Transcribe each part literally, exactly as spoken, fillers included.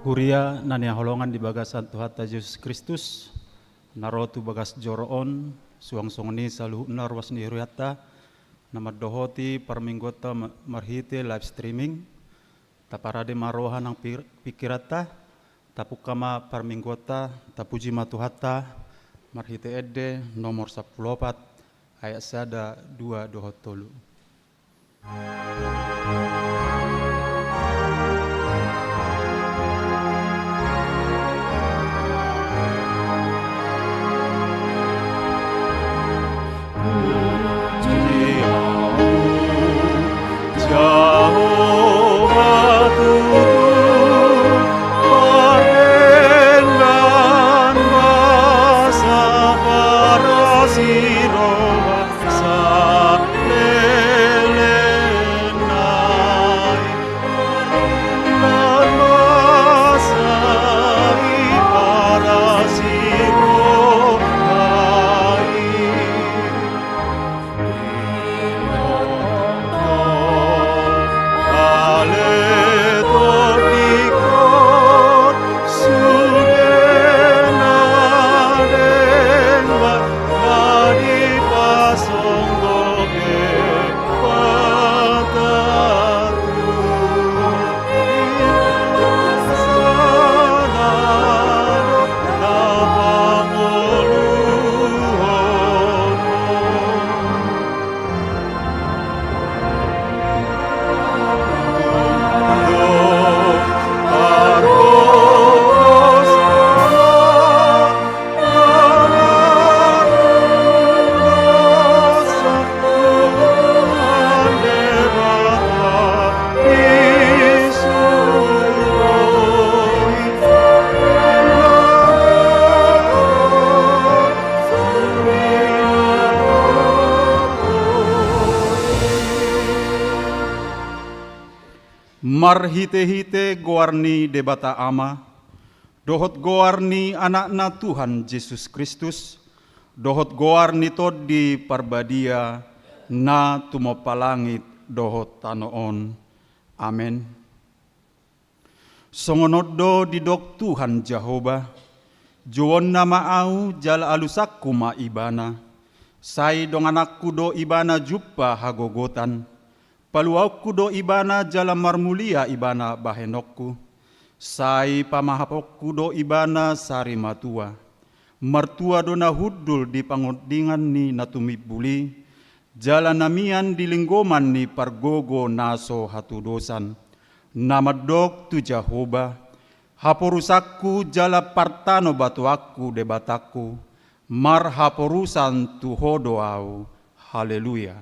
Huria na nihaholongan di bagasan Tuhanta Jesus Kristus, na ro tu bagas joro on, suang songon i saluhutna ruas ni hurianta, na mandohoti parmingguonta ma-, marhite live streaming. Taparade ma roha nang pir-, pingkiranta, tapungka ma parmingguonta, tapuji ma Tuhanta, marhite Ende nomor sampulu opat, ayat sada, dua dohot tolu. Marhite-hite goar ni Debata Ama, dohot goar ni Anakna Tuhan Jesus Kristus, dohot goar ni Tondi Parbadia, na tumompa langit dohot tano on. Amen. Songon on do didok Tuhan Jahowa: Jouonna ma Ahu jala alusanku ma Ibana. Sai dongananku do Ibana jumpa hagogotan. Paluaonku do Ibana jala marmulia Ibana bahenonku. Sai pamahaponku do Ibana sari matua. Martua do na hundul di pangondingan ni na tumimbul i, jala na mian di linggoman ni pargogo na so hatudosan. Na mandok tu Jahowa: Haporusanku jala partanobatoanku, Debatangku, marhaporusan tu Ho do ahu. Haleluya.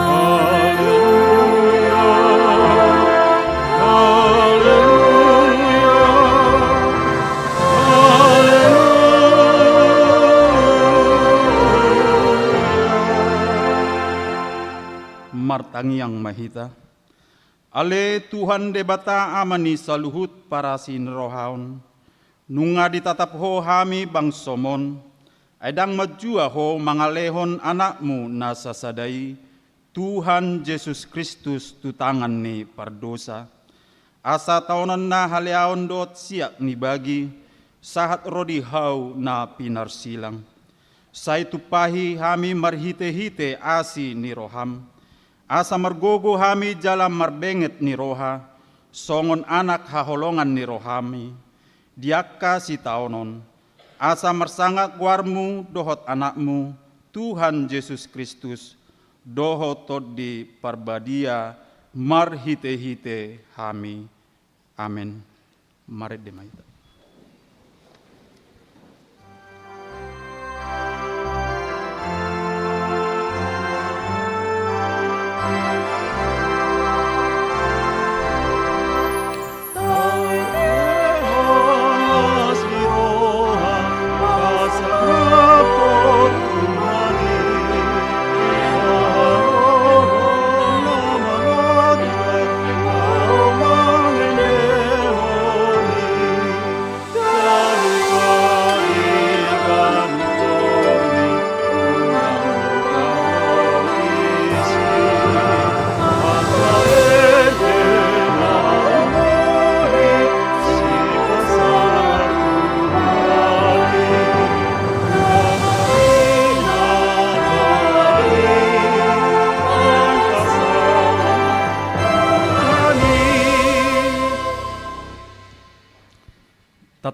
Haleluya, haleluya, haleluya. Martangiang ma hita. Ale Tuhan Debata, Ama ni saluhut parasi ni roha on, nunga ditatap Ho hami bangsoM on, ai ndang manjua Ho mangalehon Anakmu na sasada i, Tuhan Jesus Kristus, tu tangan ni pardosa. Asa taonon na haleaon dohot siap ni bagi, sahat ro di Hau na pinarsilang. Sai tumpahi hami marhite-hite asi ni rohaM, asa margogo hami jala marbenget ni roha, songon anak haholongan ni rohaMi, di angka sitaonon, asa marsangap goarMu dohot Anakmu, Tuhan Jesus Kristus, dohot Tondi Parbadia, marhite-hite hami. Amen. Marende ma hita.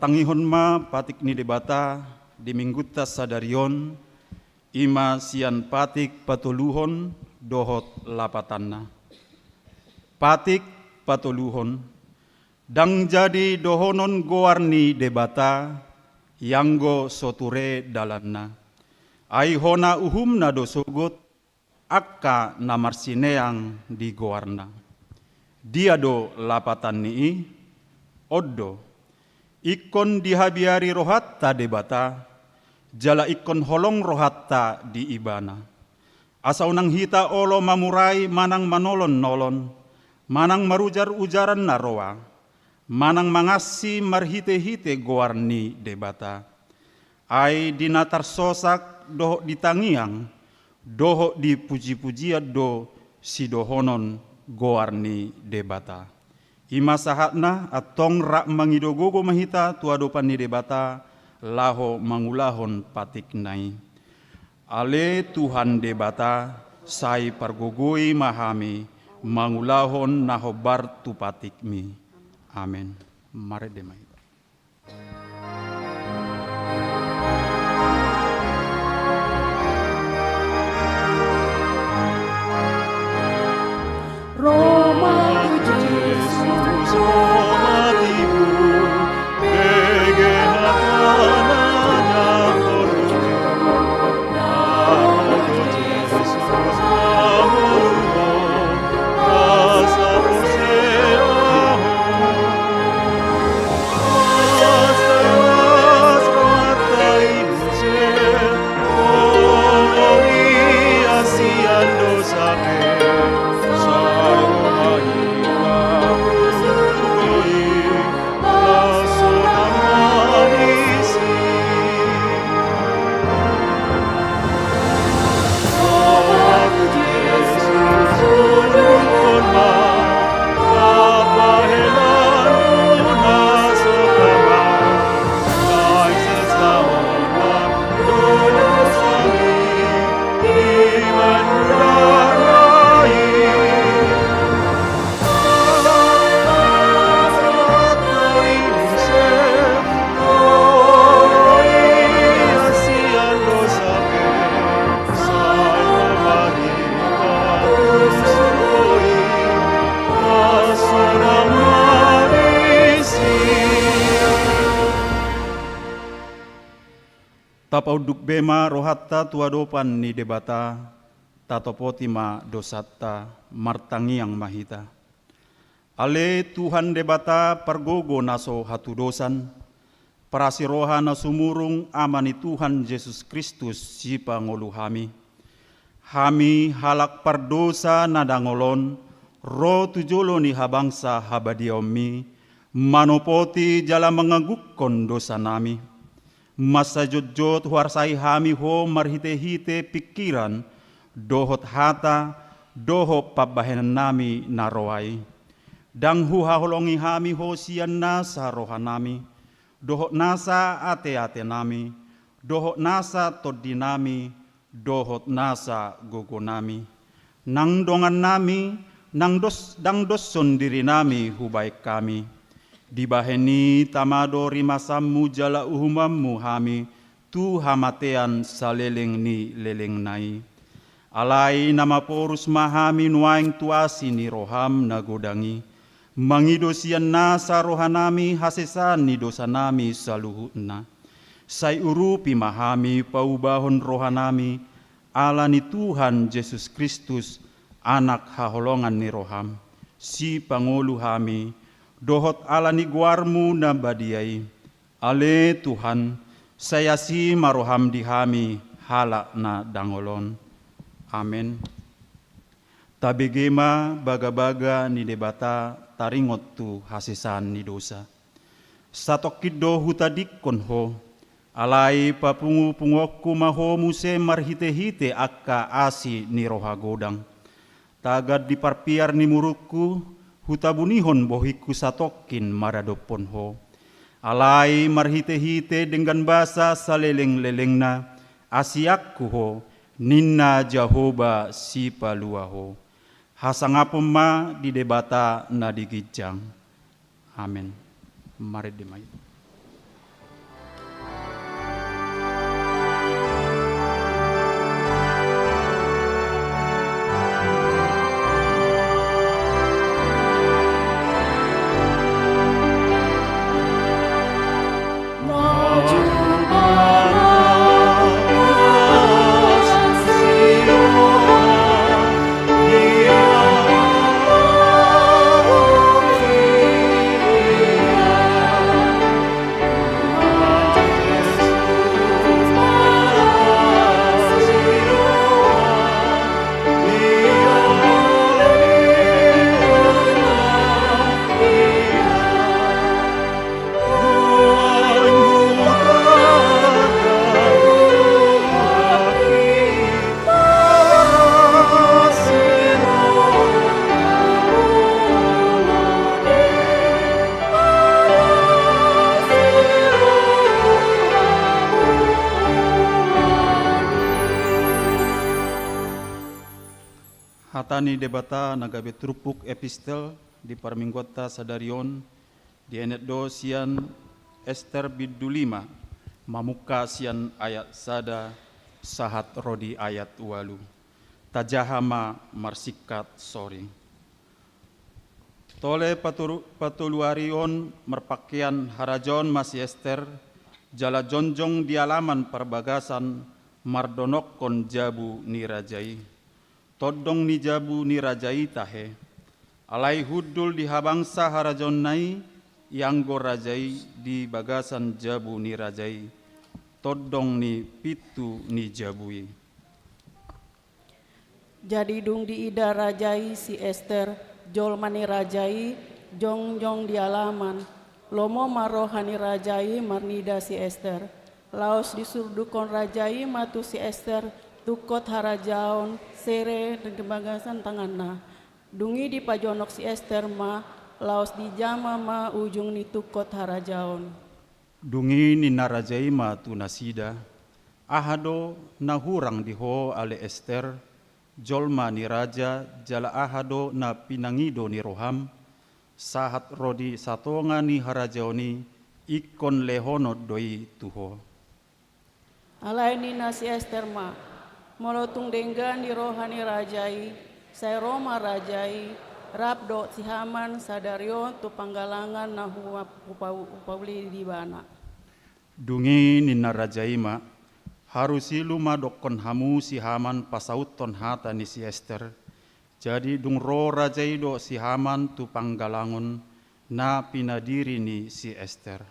Tangihon ma patik ni Debata di minggunta sadari on, i ma sian patik patoluhon dohot lapatanna. Patik patoluhon. Ndang jadi dohonon goar ni Debata, ianggo so ture dalanna. Ai hona uhumna do sogot, angka na marsineang di goarna. Dia do lapatan ni i? On do. Ingkon dihabiari rohanta Debata, jala ingkon holong rohanta di Ibana. Asa unang hita olo mamurai manang manolon-nolon, manang marujar-ujaran na roa, manang mangansi marhite-hite goar ni Debata. Ai di na tarsosak dohot di tangiang, dohot di puji-pujian do sidohonon goar ni Debata. I ma sahatna, antong rap mangido gogo ma hita tu adopan ni Debata, laho mangulahon patikna i. Ale Tuhan Debata, sai pargogoi ma hami, mangulahon na hombar tu patikmi. Amen. Marende ma hita. Tapaunduk be ma rohanta tu adopan ni Debata, tatopoti ma dosanta, martangiang ma hita. Ale Tuhan Debata pargogo na so hatudosan, parasi roha na sumurung, Ama ni Tuhan Jesus Kristus, sipangolu hami. Hami halak pardosa na dangol on, ro tu jolo ni habangsa habadiaonmi, manopoti jala mangagukkon dosanami. Mansai jotjot huarsai hami Ho marhitehite pingkiran, dohot hata, dohot pambahenannami na roa i. Ndang huhaholongi hami Ho sian nasa rohanami, dohot nasa ateatenami, dohot nasa tondinami, dohot nasa gogonami. Nang dongannami, nang dos-, ndang doshon dirinami hubahen hami. Dibahen i tama do rimasanmu jala uhumanmu hami tu hamatean saleleng ni lelengna i. Alai na maporus ma hami nuaeng tu asi ni roham na godang i, mangido sian nasa rohanami hasesaan ni dosanami saluhutna. Sai urupi ma hami paubahon rohanami, ala ni Tuhan Jesus Kristus, Anak haholongan ni roham, sipangolu hami, dohot ala ni goarmu na badia i. Ale Tuhan, sai asi ma roham di hami halak na dangol on. Amen. Tabege ma bagabaga ni Debata taringot tu hasesaan ni dosa. Satongkin do hutadingkon Ho, alai papungupunguonku ma Ho muse marhitehite angka asi ni roha godang. Tagan di parpiar ni murukku, hutabunihon bohingku satongkin maradophon Ho. Alai marhitehite denggan basa salelenglelengna, asianku Ho, ninna Jahowa Sipalua Ho. Hasangapon ma di Debata na di ginjang. Amen. Marende ma hita. Hata ni Debata na gabe turpuk epistel di parmingguanta sadari on, dienet do sian Ester bindu lima, mamungka sian ayat sada sahat ro di ayat ualu. Tajaha ma marsingkat soring. Tole patolu, patolu ari on marpahean harajaon ma si Ester, jala jongjong di alaman parbagasan mardonokkon jabu ni raja i. Tondong ni jabu ni raja i tahe. Alai hundul di habangsa harajaonna i, ianggo raja i di bagasan jabu ni raja i, tondong ni pintu ni jabu i. Jadi dung diida raja i si Ester, jolma ni raja i, jongjong di alaman, lomo ma roha ni raja i marnida si Ester. Laos disurdukkon raja i ma tu si Ester tungkot harajaon, sere, di bagasan tanganna. Dung i dipajonok si Ester ma, laos dijama ma ujung ni tungkot harajaon. Dung i ninna raja i ma tu nasida: Aha do na hurang di ho ale Ester, jolma ni raja, jala aha do na pinangido ni roham? Sahat ro di satonga ni harajaon i, ingkon lehonon do i tu ho. Alai ninna si Ester ma: Molo tung denggan di roha ni raja i, sai ro ma raja i rap dohot si Haman sadari on tu panggalangan na hua-, hupau-, hupauli di ibana. Dung i ninna raja i ma: Harusilu ma dokkon hamu si Haman pasauthon hata ni si Ester. Jadi dung ro raja i dohot si Haman tu panggalangon na pinadiri ni si Ester.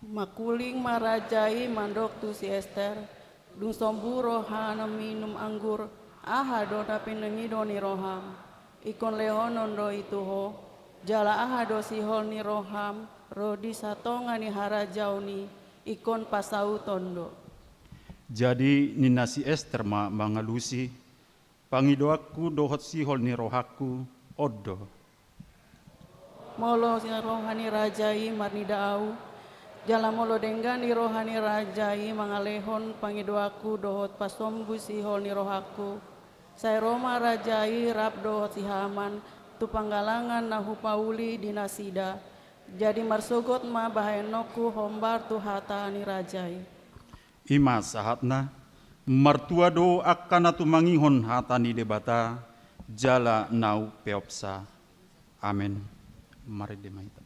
Mangkuling ma raja i mandok tu si Ester: Dung sombu roham minum anggur, aha do na pinangido ni roham? Ingkon lehonon do i tu ho, jala aha do sihol ni roham ro di satonga ni harajaon i, ingkon pasauthon do. Jadi ninna si Ester ma mangalusi: Pangidoanku dohot sihol ni rohangku on do. Molo sian roha ni raja i marnida ahu, jala molo denggan di roha ni raja i mangalehon pangidoanku dohot pasombu sihol ni rohangku, sai ro ma raja i rap dohot si Haman tu panggalangan na hupauli di nasida. Jadi marsogot ma bahenonku hombar tu hata ni raja i. I ma sahatna. Martua do angka na tumangihon hata ni Debata jala na umpeopsa. Amen. Marende ma hita.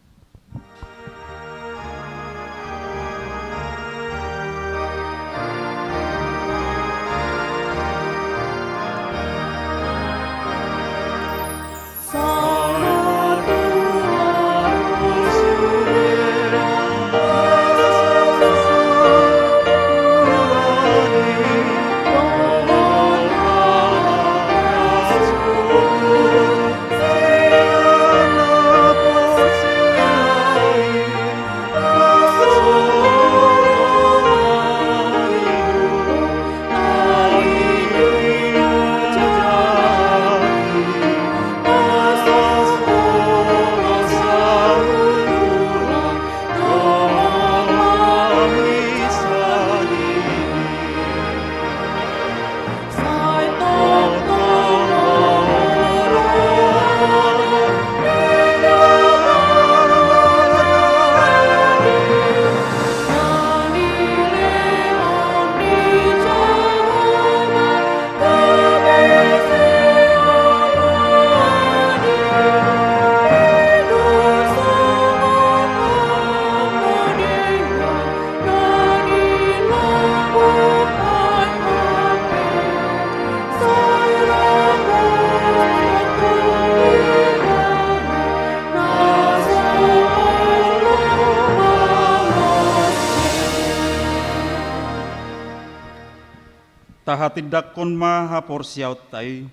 Tahatindangkon ma haporseaonta i,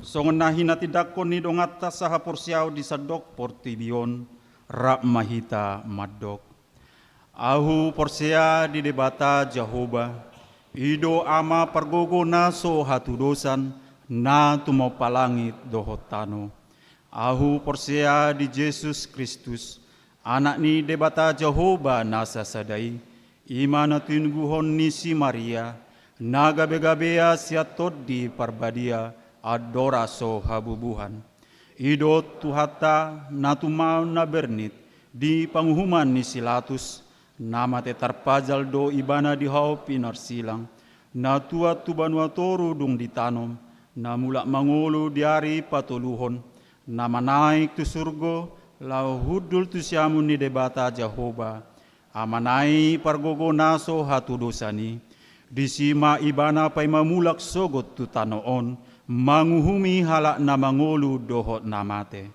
songon na hinatindangkon ni donganta sahaporseaon di sandok portibi on. Rap ma hita mandok. Ahu porsea di Debata Jahowa, i do Ama pargogo na so hatudosan, na tumompa langit dohot tano. Ahu porsea di Jesus Kristus, Anak ni Debata Jahowa na sasada i, i ma na tinubuhon ni si Maria, na gabegabea sian Tondi Parbadia, andora so habubuhan. I do Tuhanta na tumaon na bernit di panguhuman ni si Latus, na mate tarpajal do ibana di hau pinarsilang, na tuat tu banua toru dung ditanom, na mulak mangolu di ari patoluhon, na manaek tu surgo, laho hundul tu siamun ni Debata Jahowa, Amana i pargogo na so hatudosan i. Disi ma ibana paima mulak sogot tu tano on, manguhumi halak na mangolu dohot na mate.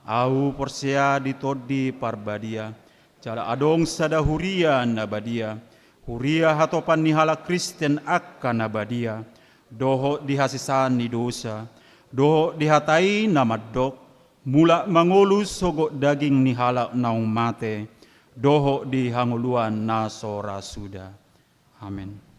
Ahu porsea di Tondi Parbadia, jala adong sada huria na badia, huria hatopan ni halak Kristen angka na badia, dohot di hasesaan ni dosa, dohot di hata i na mandok, mulak mangolu sogot daging ni halak naung mate, dohot di hangoluan na so ra suda. Amen.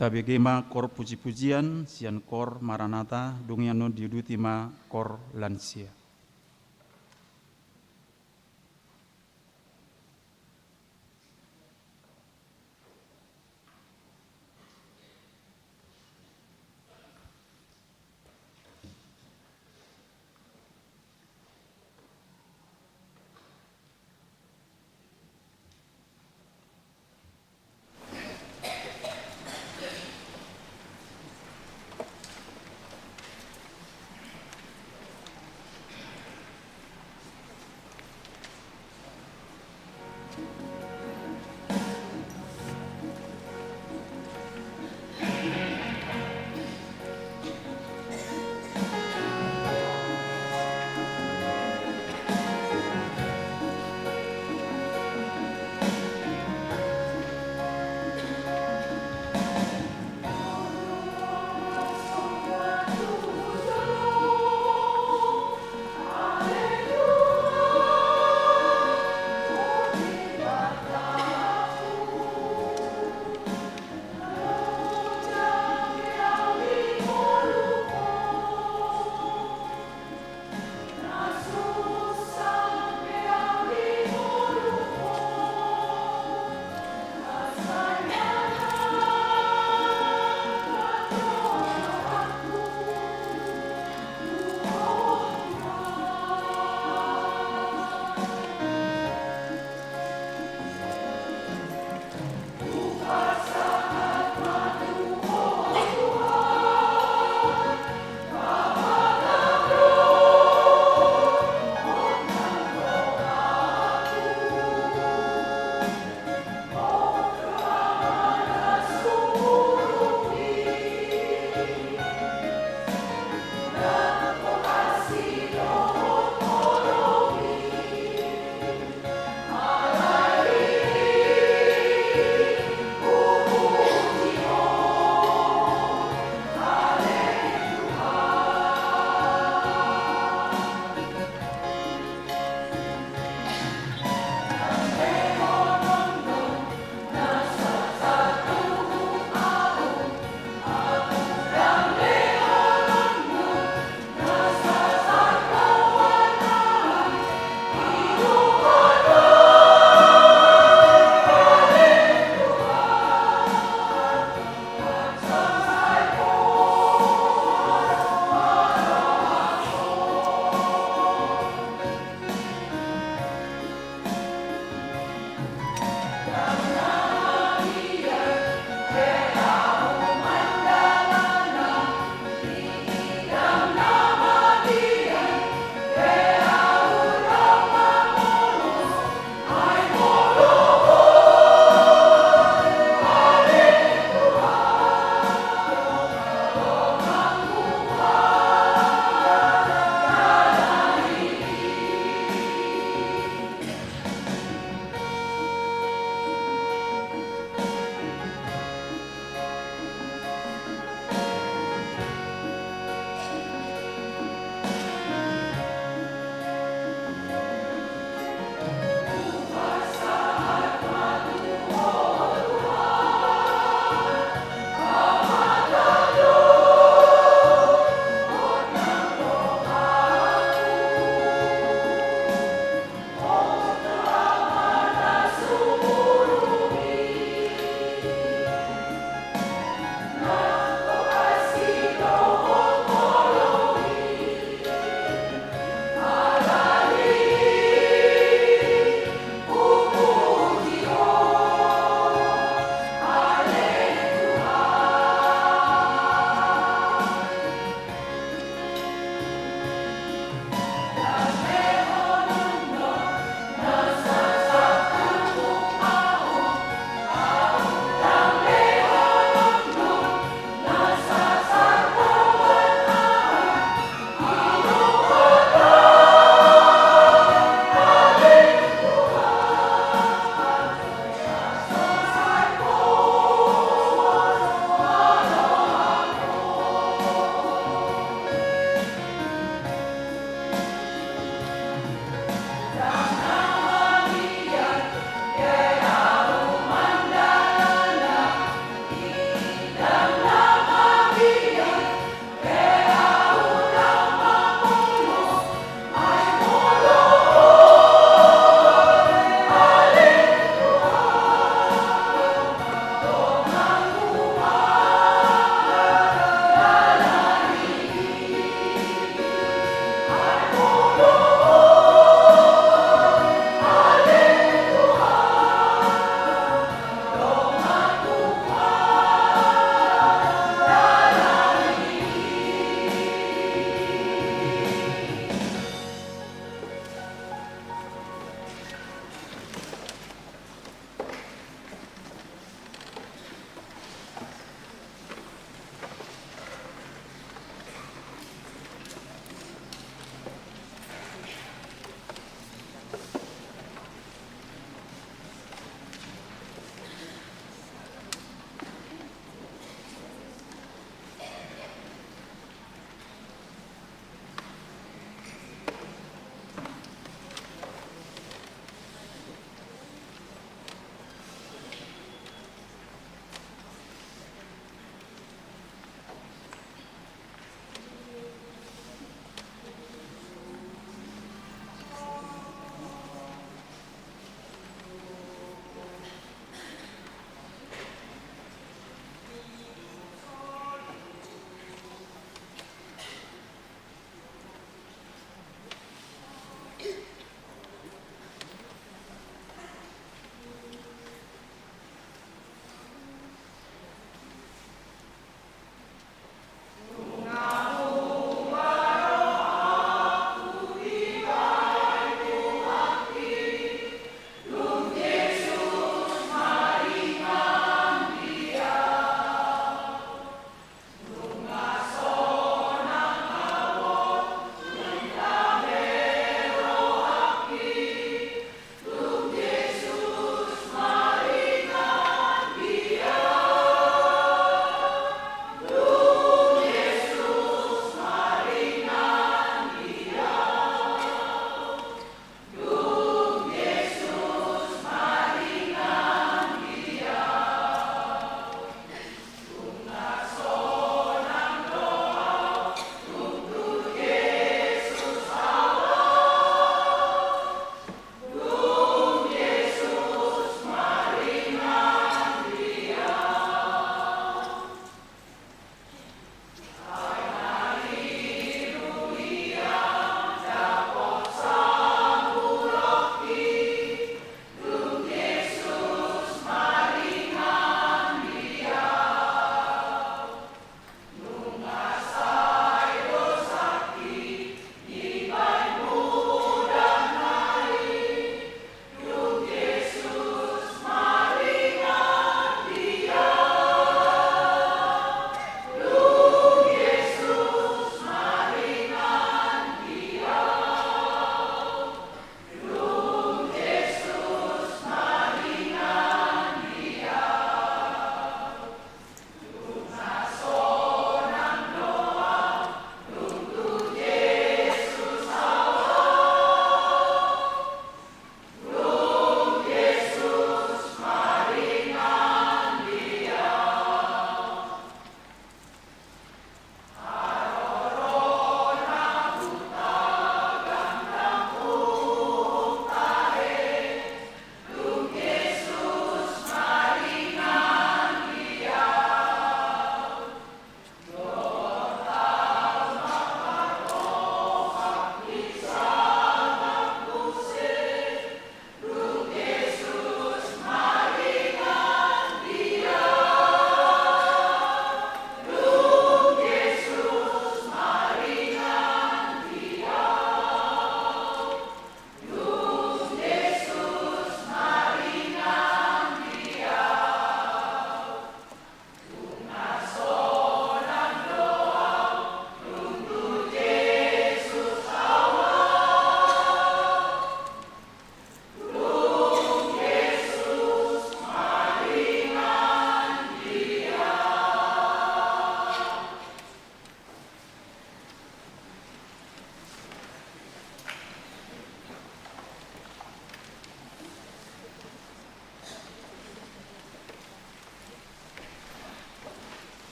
Tabege ma kor puji-pujian sian kor Maranatha, dung i annon diuduti ma kor lansia.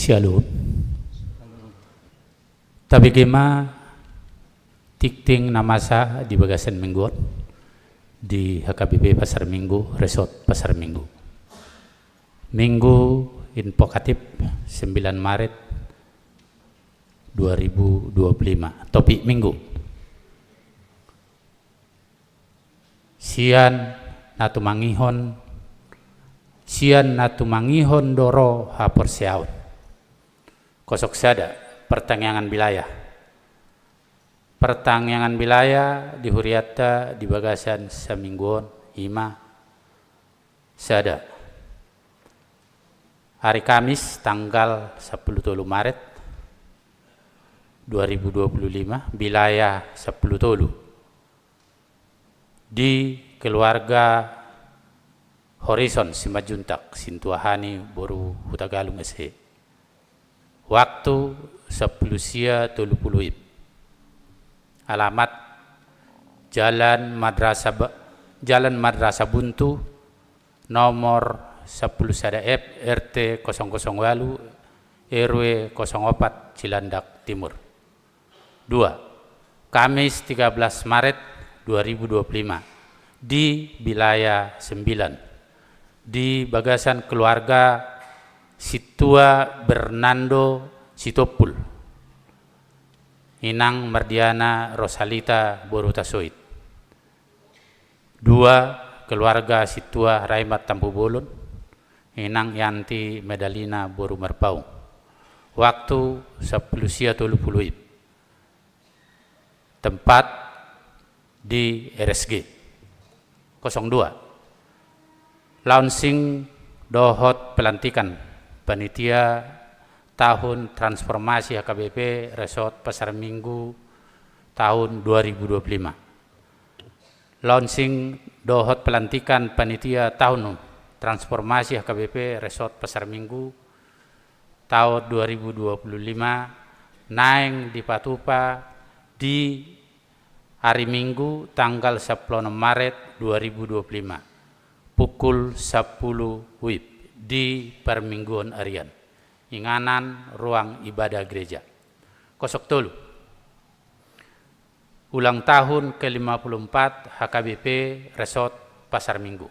Shalom. Tabege ma tingting na masa di bagasan minggu on di H K B P Pasar Minggu, Resort Pasar Minggu. Minggu invokatif, sembilan Maret dua ribu dua puluh lima. Topik minggu: Sian na tumangihon, sian na tumangihon do ro haporseaon. Kosok sada, partangiangan wilayah. Partangiangan wilayah di hurianta di bagasan saminggu on i ma: sada, ari Kamis tanggal sampulu tolu Maret dua ribu dua puluh lima, wilayah sampulu tolu, di keluarga Horizon Simanjuntak, Sintua Hani boru Hutagalung S H. Waktu sampulu sia tolu pulu WIB. Alamat: Jalan Madrasah Ba-, Jalan Madrasah Buntu, nomor sampulu sada F, R T kosong kosong walu, R W kosong opat, Cilandak Timur. Dua, Kamis tiga belas Maret dua ribu dua puluh lima, di wilayah sembilan, di bagasan keluarga Sintua Bernando Sitompul, Inang Mardiana Rosalita boru Tasoit. Dua, keluarga Sintua Raimat Tampubolon, Inang Yanti Medalina boru Marpaung. Waktu sampulu sia tolu pulu WIB. Tempat di R S G. Kosong dua, launching dohot pelantikan panitia tahun transformasi H K B P Resort Pasar Minggu tahun dua ribu dua puluh lima. Launching dohot pelantikan panitia tahun transformasi H K B P Resort Pasar Minggu tahun dua ribu dua puluh lima naeng dipatupa di ari Minggu tanggal sampulu onom Maret dua ribu dua puluh lima, pukul sampulu WIB, di parmingguon arian. Inganan ruang ibadah gereja. Kosok tolu, ulang tahun ke lima puluh empat H K B P Resort Pasar Minggu.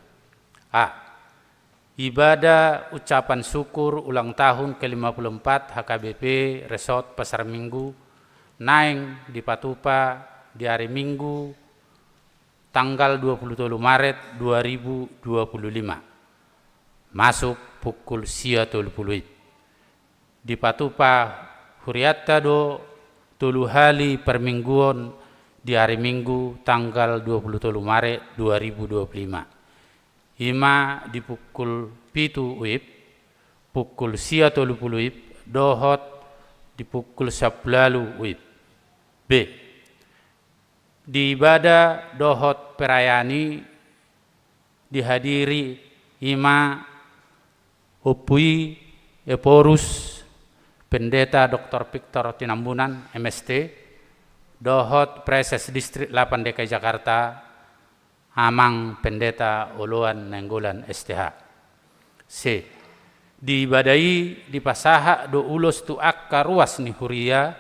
A, ibadah ucapan syukur ulang tahun ke lima puluh empat H K B P Resort Pasar Minggu naeng dipatupa di ari Minggu tanggal dua pulu tolu Maret dua ribu dua pulu lima, masuk pukul sia tolu pulu WIB. Dipatupa hurianta do tolu hali parmingguon di ari Minggu tanggal dua pulu tolu Maret dua ribu dua pulu lima. I ma di pukul pitu WIB, pukul sia tolu pulu WIB, dohot di pukul sampulu ualu WIB. B, di ibadah dohot perayaan i dihadiri i ma Ompu i Ephorus Pendeta Doktor Victor Tinambunan, M S T, dohot Praeses Distrik delapan D K I Jakarta, Amang Pendeta Oloan Nainggolan, S T H. C, di ibadah i dipasahat do ulos tu angka ruas ni huria,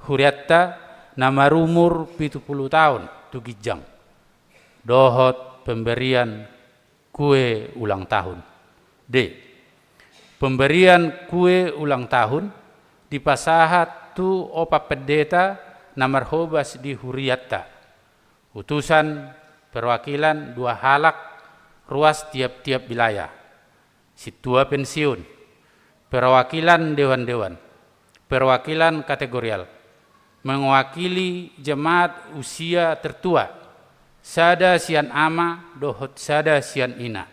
hurianta na marumur pitu pulu taon tu ginjang, dohot pemberian kue ulang tahun. D, pemberian kue ulang tahun dipasahat tu opat pendeta na marhobas di hurianta, utusan perwakilan dua halak ruas tiap-tiap wilayah, sintua pensiun, perwakilan dewan-dewan, perwakilan kategorial, mewakili jemaat usia tertua, sada sian ama dohot sada sian ina,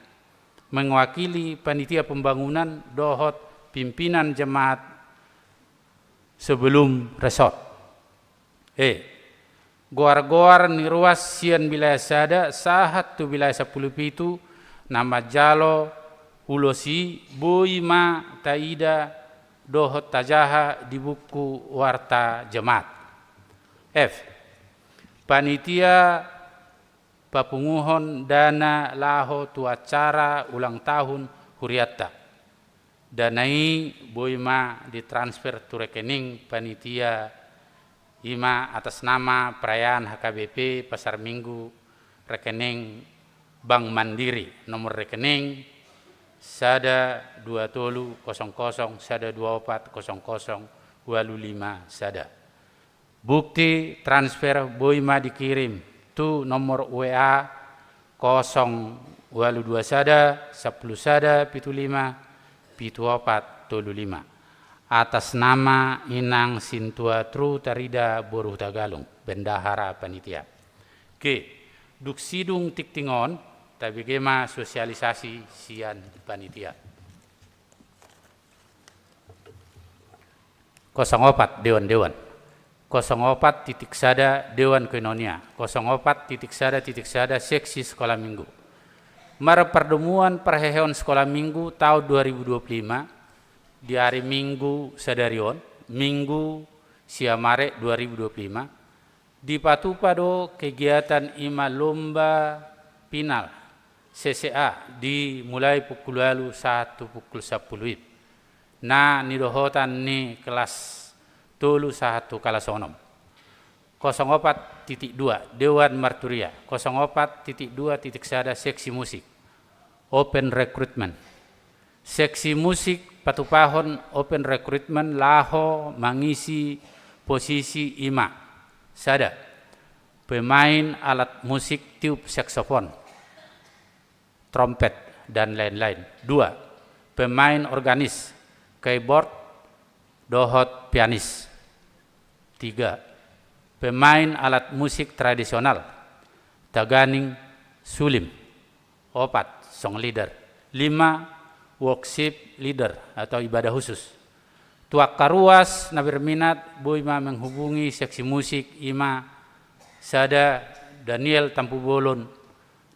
mewakili panitia pembangunan dohot pimpinan jemaat sebelum resort. E, goar-goar ni ruas sian wilayah sada sahat tu wilayah sampulu pitu na manjalo ulos i boi ma taida dohot tajaha di buku warta jemaat. F, panitia papunguhon dana laho tu acara ulang tahun hurianta. Dana i boi ma ditransfer tu rekening panitia, i ma atas nama perayaan H K B P Pasar Minggu, rekening Bank Mandiri, nomor rekening sada dua tolu kosong kosong sada dua opat kosong kosong ualu lima sada. Bukti transfer boi ma dikirim tu nomor W A kosong ualu dua sada sampulu sada pitu lima pitu opat tolu lima, atas nama Inang Sintua Tru Tarida boru Hutagalung, bendahara panitia. Oke, dung sidung tingting on, tabege ma sosialisasi sian panitia. Kosong opat, dewan-dewan. Kosong opat titik sada, dewan koinonia. Kosong opat titik sada titik sada, seksi sekolah minggu. Marpardomuan parheheon sekolah minggu taon dua ribu dua puluh lima, di ari Minggu sadari on, Minggu sia Maret dua ribu dua puluh lima, dipatupa do kegiatan i ma lomba final C C A dimulai pukul ualu sahat tu pukul sampulu I P. Na nidohotan ni kelas tolu sahat tu kelas onom. Kosong opat titik dua, Dewan Marturia. Kosong opat titik dua titik sada, seksi musik. Open recruitment. Seksi musik patupahon open recruitment laho mangisi posisi i ma: sada, pemain alat musik tiup saksofon, trompet, dan lain-lain. Dua, pemain organis, keyboard, dohot pianis. Tiga, pemain alat musik tradisional, taganing, sulim. Opat, song leader. Lima, worship leader atau ibadah khusus. Tu angka ruas na berminat boi ma menghubungi seksi musik i ma: sada, Daniel Tampubolon,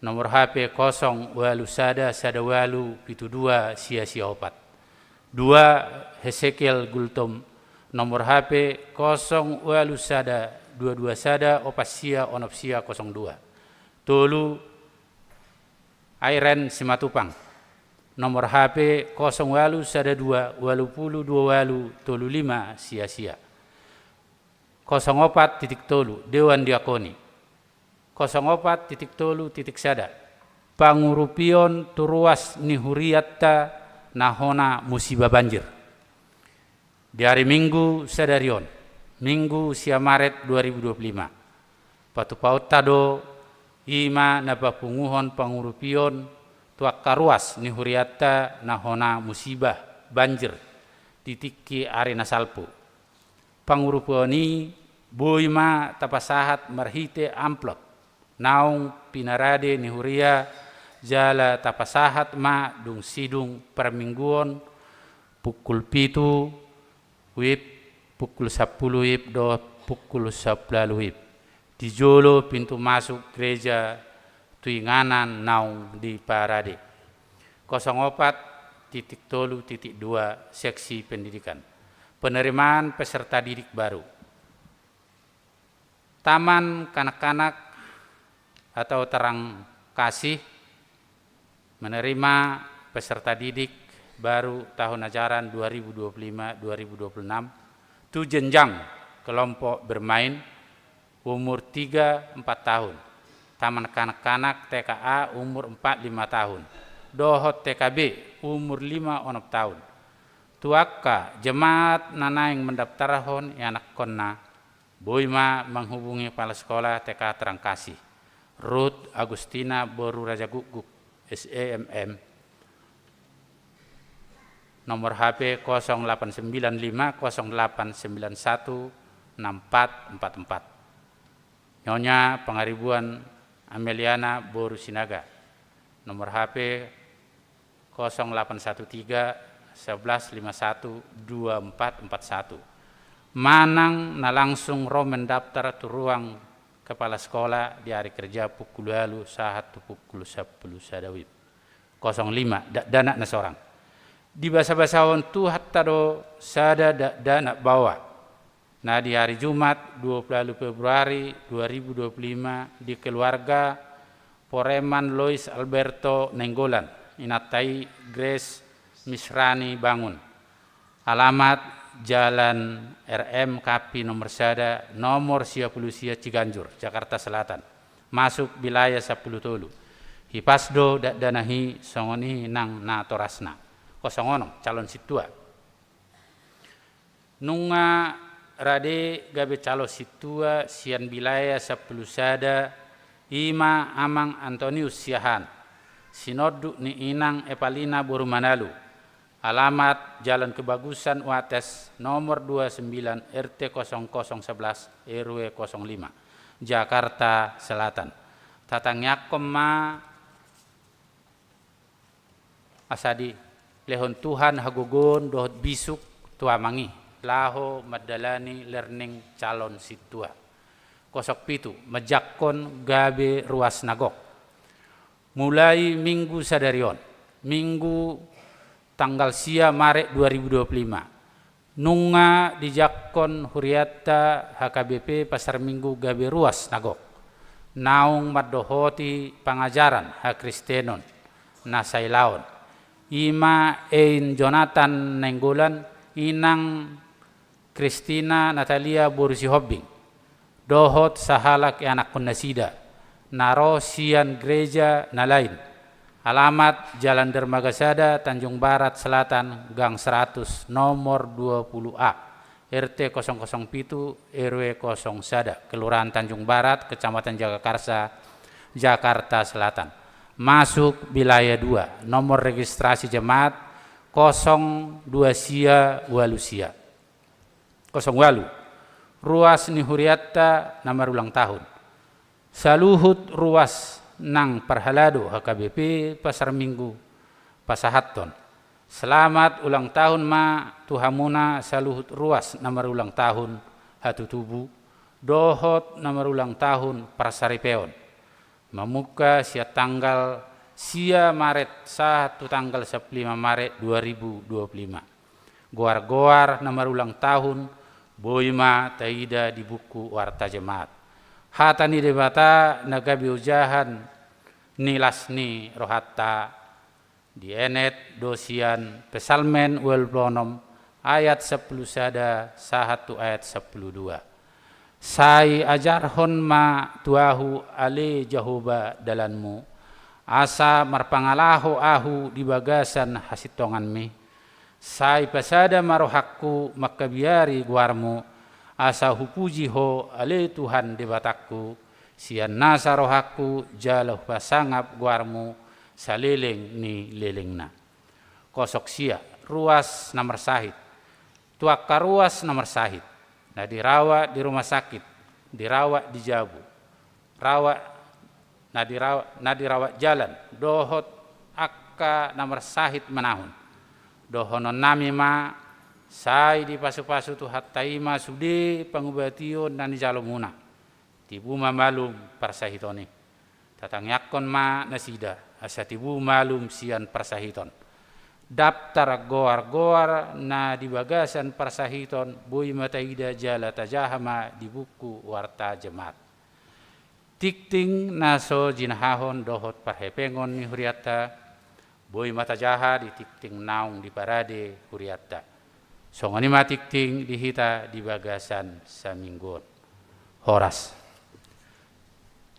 nomor H P kosong ualu sada sada ualu pitu dua sia sia opat. Dua, Hesekiel Gultom, nomor H P kosong ualu sada dua dua sada opat sia onom sia kosong dua. Tolu, Airen Simatupang, nomor H P kosong ualu sada dua ualu pulu dua ualu tolu lima sia sia. Kosong opat titik tolu, Dewan Diakoni. Kosong opat titik tolu titik sada, pangurupion tu ruas ni hurianta na hona musiba banjir. Di ari Minggu sadari on, Minggu sia Maret dua ribu dua puluh lima, patupaonta do i ma na papunguhon pangurupion tu angka ruas ni hurianta na hona musiba banjir di tingki ari na salpu. Pangurupion i boi ma tapasahat marhite amplop naung pinarade ni huria, jala tapasahat ma dung sidung parmingguon pukul pitu W I B, pukul sampulu W I B dohot pukul sampulu ualu W I B di jolo pintu masuk gereja tu inganan naung diparade. Kosong opat titik tolu titik dua, seksi pendidikan. Penerimaan peserta didik baru. Taman kanak-kanak atau Terang Kasih menerima peserta didik baru tahun ajaran dua ribu dua puluh lima dua ribu dua puluh enam tu jenjang kelompok bermain umur tiga empat tahun, taman kanak-kanak T K A umur empat lima tahun, dohot T K B umur lima onom tahun. Tu angka jemaat na naeng mendaftarhon ianakkonna, boi ma menghubungi kepala sekolah T K Terang Kasih, Ruth Agustina boru Rajagukguk, S E M M, nomor H P kosong delapan sembilan lima kosong delapan sembilan satu enam empat empat empat. Nyonya Pangaribuan Ameliana boru Sinaga, nomor H P kosong delapan satu tiga sebelas lima satu dua empat empat satu. Manang na langsung ro mendaftar tu ruang kepala sekolah di ari kerja pukul ualu sahat tu pukul sampulu sada W I B. Kosong lima, dakdanak na sorang. Dibasabasahon Tuhanta do sada dakdanak baoa na di ari Jumat dua puluh ualu Februari dua ribu dua puluh lima di keluarga Poreman Lois Alberto Nainggolan, inanta i Grace Misrani Bangun. Alamat Jalan R M Kappi nomor sada, nomor sia pulu sia, Ciganjur, Jakarta Selatan. Masuk wilayah sampulu tolu. Hipas do dakdanak i, songon i nang natorasna. Kosong onom, calon sintua. Nunga rade gabe calon sintua sian wilayah sampulu sada, i ma Amang Antonius Siahaan, sinonduk ni Inang Epalina boru Manalu, alamat Jalan Kebagusan Wates, nomor dua sembilan, R T kosong kosong sebelas, R W kosong lima, Jakarta Selatan. Tatangiangkon ma asa dilehon Tuhan hagogoon dohot bisuk tu amang i, laho mandalani learning calon sintua. Kosong pitu, manjangkon gabe ruas na gok. Mulai Minggu sadari on, Minggu tanggal sia Maret dua ribu dua puluh lima, nunga dijangkon hurianta H K B P Pasar Minggu gabe ruas na gok, naung mandohoti pangajaran hakristenon na sailaon, i ma Ein Jonathan Nainggolan, Inang Kristina Natalia boru Sihombing, dohot sahalak ianakkon nasida, na ro sian gereja na lain. Alamat Jalan Dermaga sada, Tanjung Barat Selatan, gang seratus, nomor dua puluh A, R T kosong kosong pitu, R W kosong sada, Kelurahan Tanjung Barat, Kecamatan Jagakarsa, Jakarta Selatan. Masuk wilayah dua, nomor registrasi jemaat kosong dua sia ualu sia. Kosong ualu. Ruas ni hurianta na marulang tahun. Saluhut ruas nang parhalado H K B P Pasar Minggu pasahathon selamat ulang tahun ma tu hamuna saluhut ruas na marulang tahun hatutubu dohot na marulang tahun parsaripeon, mamungka sian tanggal sia Maret sahat tu tanggal sampulu lima Maret dua ribu dua puluh lima. Goar-goar na marulang tahun boi ma taida di buku Warta Jemaat. Hata ni Debata na gabe ojahan ni las ni rohanta dienet do sian Psalmen ualu pulu onom ayat sampulu sada sahat tu ayat sampulu dua. Sai ajarhon ma tu ahu ale Jahowa dalanmu, asa marpangalaho ahu di bagasan hasintonganmi. Sai pasada ma rohangku mangkabiari goarmu, asa hupuji ho ale Tuhan Debatangku, sian nasa rohangku jala hupasangap goarmu saleleng ni lelengna. Kosong sia, ruas na marsahit. Tu angka ruas na marsahit, na dirawat di rumah sakit, dirawat di jabu, rawat na dirawat, na dirawat jalan, dohot angka na marsahit manahun. Dohononnami ma, sai dipasupasu Tuhanta i ma sude pangubation na nijalomuna. Tibu ma malum parsahiton i. Tatangiangkon ma nasida, asa tibu malum sian parsahiton. Daptar goar-goar na di bagasan parsahiton boi ma taida jala tajaha ma di buku Warta Jemaat. Tingting na so jinahahon dohot parhepengon ni hurianta, boi ma tajaha di tingting naung diparade hurianta. Songon i ma tingting di hita di bagasan saminggu on. Horas.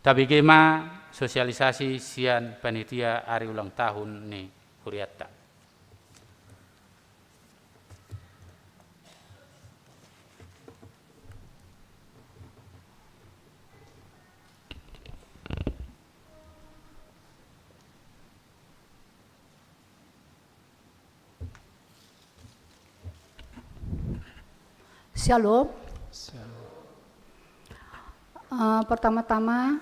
Tabege ma sosialisasi sian panitia ari ulang tahun ni hurianta. Shalom. Shalom. Eh, pertama-tama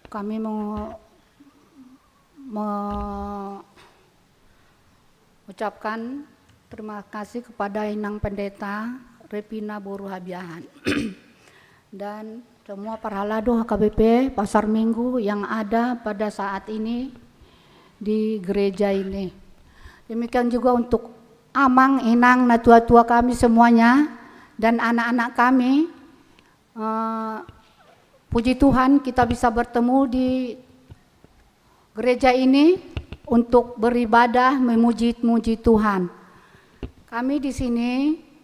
kami mau mengucapkan terima kasih kepada Inang Pendeta Revina boru Habiahan dan semua parhalado H K B P Pasar Minggu yang ada pada saat ini di gereja ini. Demikian juga untuk amang, inang, natua-tua kami semuanya, dan anak-anak kami. Eh, puji Tuhan, kita bisa bertemu di gereja ini. untuk beribadah memuji-muji Tuhan. Kami di sini,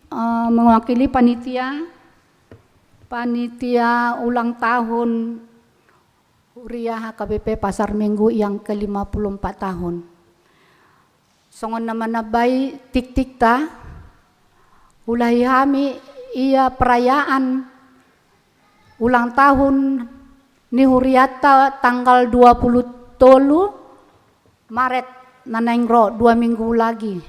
eh, mewakili panitia, panitia ulang tahun Huria H K B P Pasar Minggu yang ke lima puluh empat tahun. Songon na manambai tiktikta, ulahi hami ia perayaan ulang tahun ni huriata tanggal dua puluh tolu Maret na naeng ro, dua minggu lagi.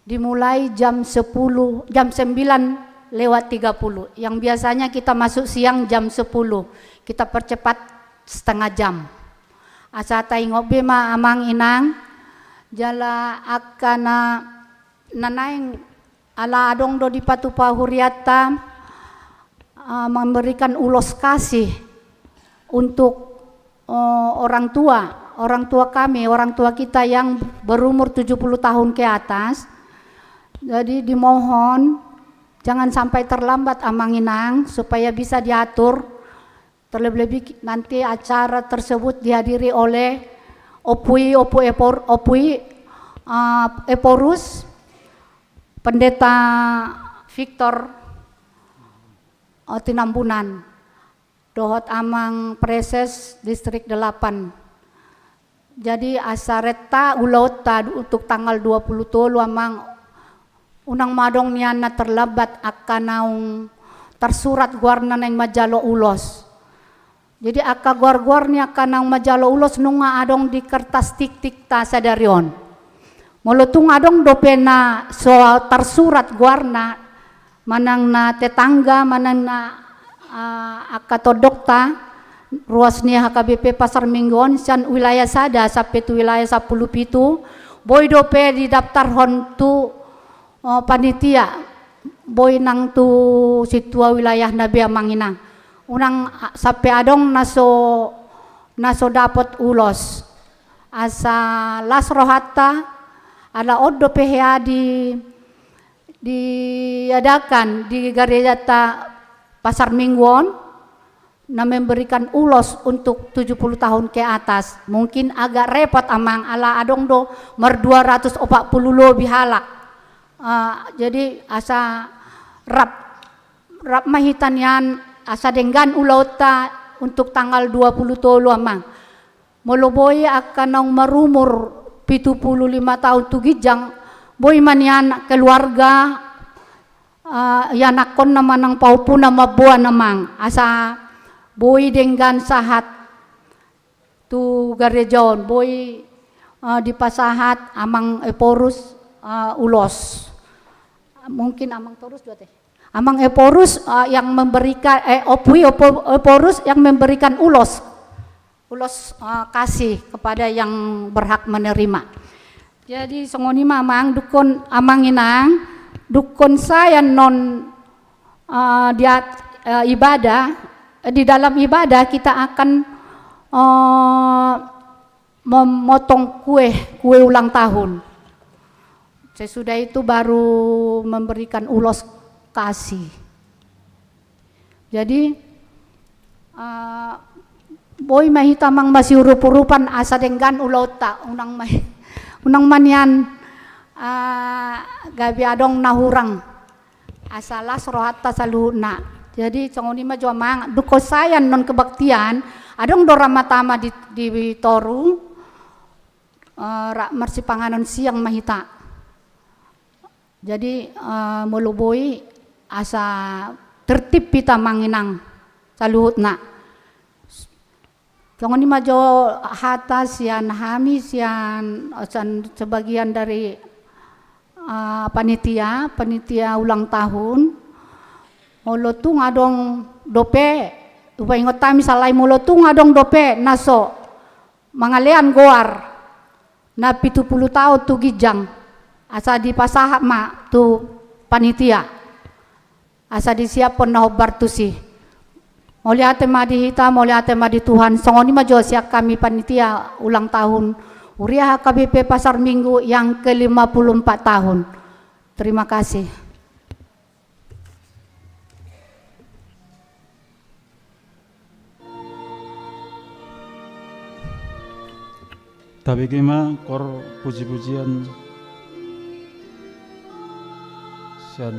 Dimulai jam sepuluh, jam sembilan lewat tiga puluh. Yang biasanya kita masuk siang jam sepuluh, kita percepat setengah jam. Asa taingot be ma amang inang, jala angka na, na naeng, ala adong do dipatupa huriata, eh, memberikan ulos kasih untuk, eh, orang tua, orang tua kami, orang tua kita yang berumur tujuh puluh tahun ke atas. Jadi dimohon jangan sampai terlambat amang inang, supaya bisa diatur. Terlebih-lebih nanti acara tersebut dihadiri oleh Ompu i, Ompu Epor-, Ompu i, eh, Ephorus, Pendeta Victor, eh, Tinambunan, dohot Amang Praeses Distrik delapan. Jadi asa renta ulaonta untuk tanggal dua puluh tolu amang, unang ma adong nian na terlambat angka naung tarsurat goarna naeng manjalo ulos. Jadi angka goar-goar ni angka naung manjalo ulos nunga adong di kertas tiktikta sadari on. Molo tung adong dope na so tarsurat goarna, manang na tetangga, manang na, ah, angka tondongta, ruas ni H K B P Pasar Minggu on sian wilayah sada sampe tu wilayah sampulu pitu, boi dope didaftarhon tu, oh, panitia, boi nang tu sintua wilayahna be amang inang. Unang, ah, sampe adong na so, na so dapot ulos. Asa las rohanta, ala on dope hea di diadakan di garejata Pasar Minggu on, na memberikan ulos untuk tujuh puluh tahun ke atas. Mungkin agak repot amang, ala adong do mardua ratus opat puluh lobi halak. Ah, jadi asa rap, rap ma hita nian, asa denggan ulaonta untuk tanggal dua puluh tolu amang. Molo boi angka naung marumur pitu pulu lima taon tu ginjang, boi ma nian keluarga, ah, ianakhonna manang pahompuna mamboan amang, asa boi denggan sahat tu gareja on, boi, ah, dipasahat amang Ephorus, ah, ulos. Mungkin amang Torus do ate. Amang Ephorus, eh, yang memberikan, eh, Ompu i, Ompu, Ephorus yang memberikan ulos. Ulos, eh, kasih kepada yang berhak menerima. Jadi songon i ma amang, dungkon amang inang, dungkon sae annon, eh, di at-, eh, ibadah, eh, di dalam ibadah kita akan, eh, memotong kue, kue ulang tahun. Sesudah itu baru memberikan ulos kasih. Jadi, eh, boi ma hita amang masiurup-urupan asa denggan ulaonta, unang ma, unang ma nian, eh, gabe adong na hurang. Asa las rohanta saluhutna. Jadi songon i ma jo amang, dungkon sae annon kebaktian, adong do ramatama di, di toru, eh, ra-, marsipanganon siang ma hita. Jadi, eh, molo boi asa tertib hita amang inang saluhutna. Songon i ma jo hata sian hami, sian, sian sebagian dari, eh, panitia, panitia ulang tahun. Molo tung adong dope, hupaingot hami sala i, molo tung adong dope na so mangalean goar na pitu pulu taon tu ginjang, asa dipasahat ma tu panitia. Asa disiaphon na hombar tusi. Mauliate ma di hita, mauliate ma di Tuhan. Songon i ma jo sian hami panitia ulang tahun Huria H K B P Pasar Minggu yang ke lima puluh empat tahun. Terima kasih. Tabege ma kor puji-pujian sian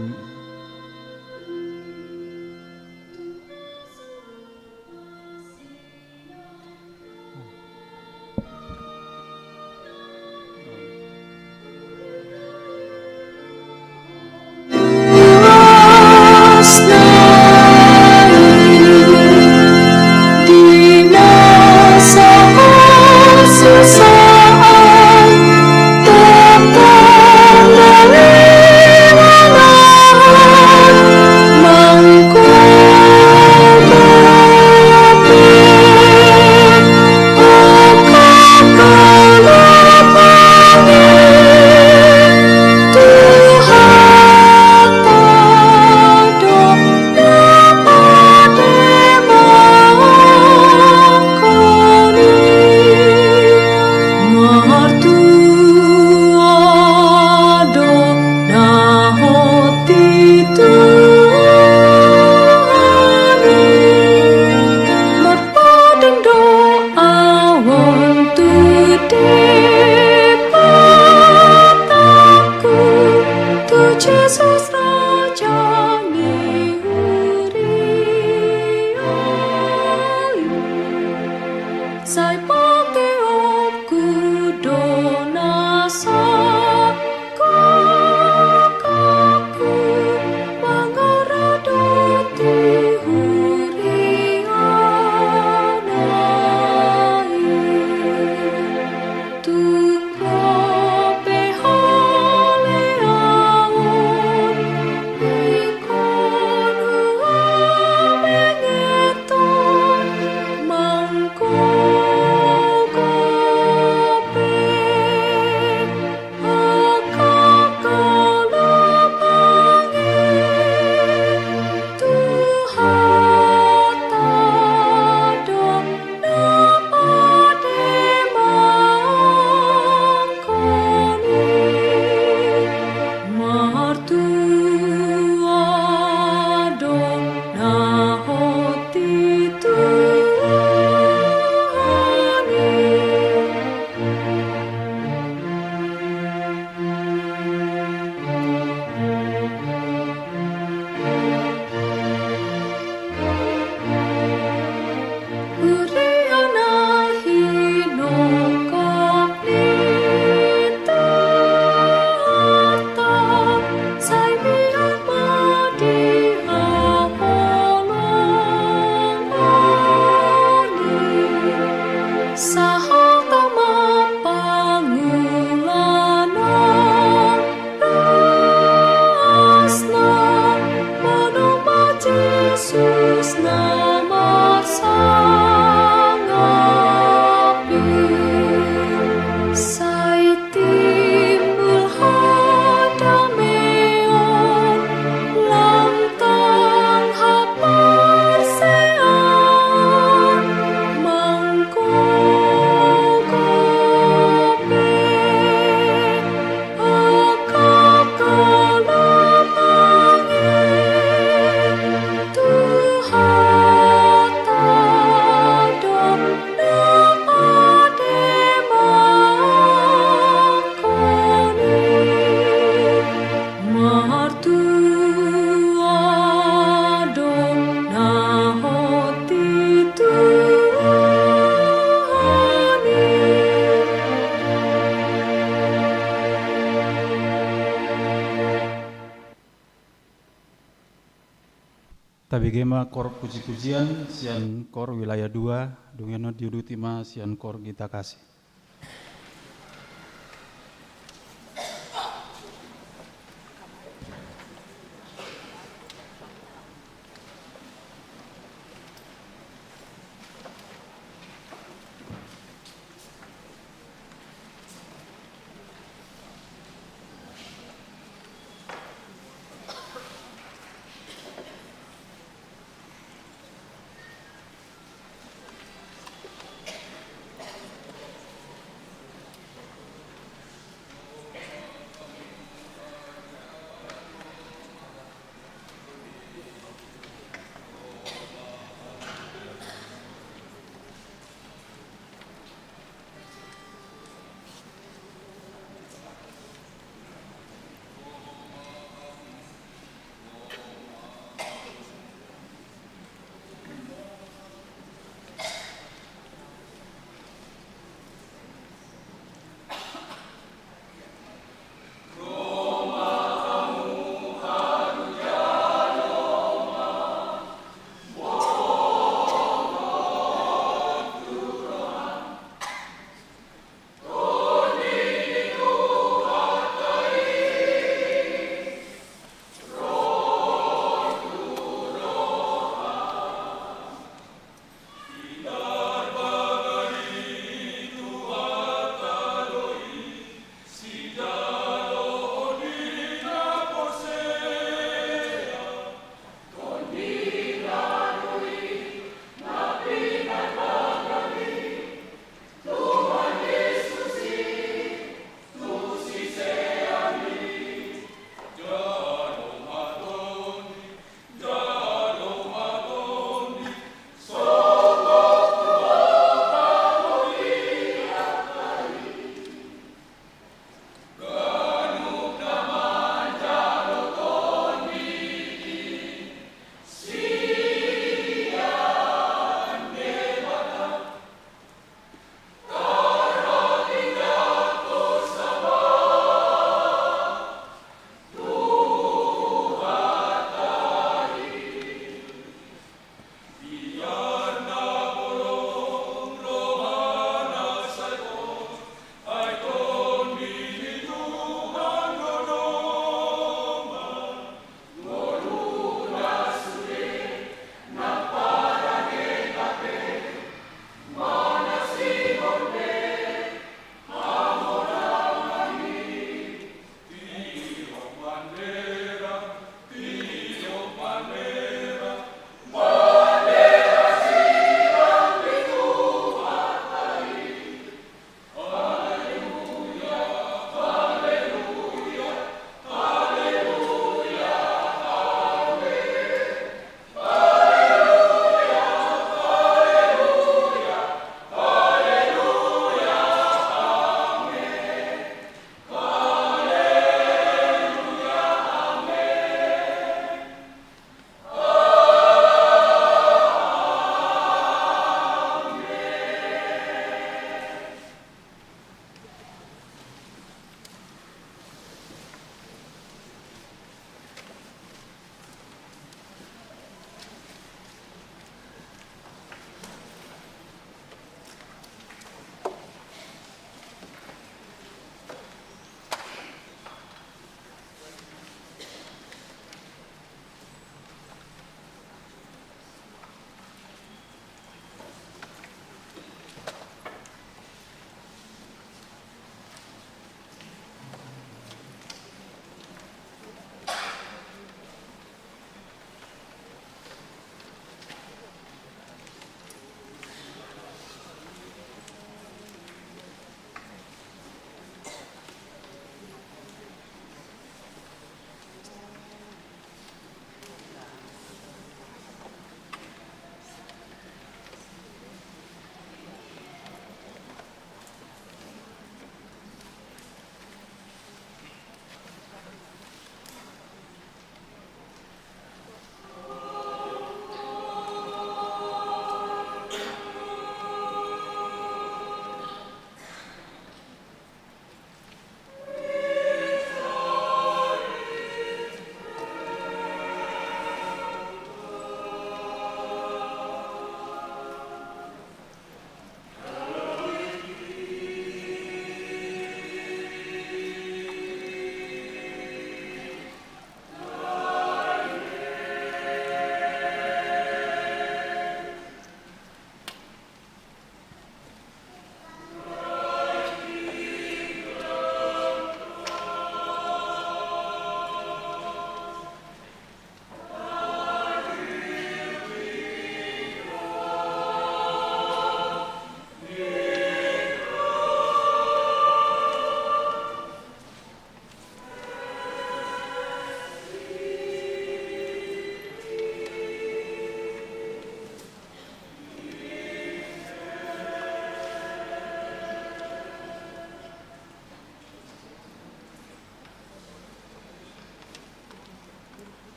Tabege ma kor puji-pujian sian kor wilayah dua, dungian on diuduti ma sian kor Gita Kasih.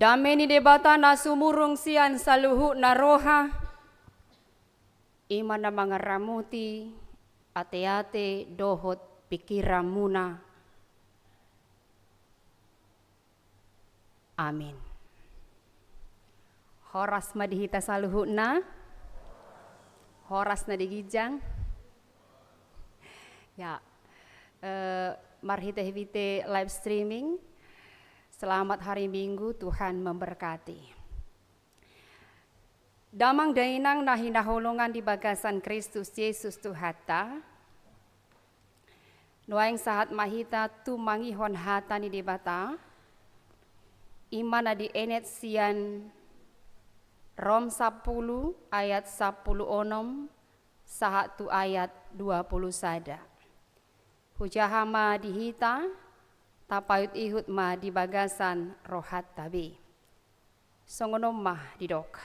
Dame ni Debata na sumurung sian saluhutna roha, i ma na mangaramoti ateate dohot pingkiranmuna. Amin. Horas ma di hita saluhutna. Horas na di ginjang. Ya, eh, marhite-hite live streaming. Selamat hari Minggu, Tuhan memberkati. Damang dainang na hinaholongan di bagasan Kristus Jesus Tuhanta. Nuaeng sahat ma hita tumangihon hata ni Debata, i ma na dienet sian Rom sampulu ayat sampulu onom sahat tu ayat dua pulu sada. Hujaha ma di hita, tapaihut-ihut ma di bagasan rohanta be. Songon on ma didok.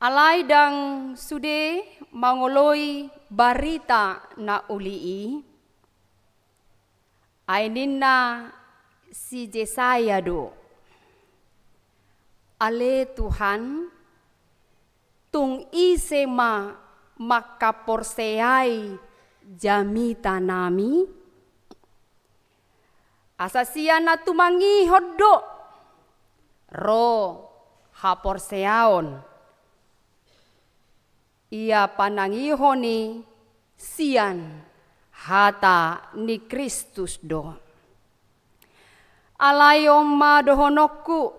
Alai ndang sude mangoloi barita na uli i, ai ninna si Jesaya do: Ale Tuhan, tung ise ma mangkaporseai jamitanami? Asa sian na tumangihon do ro haporseaon. Ia panangihon i sian hata ni Kristus do. Alai on ma dohononku,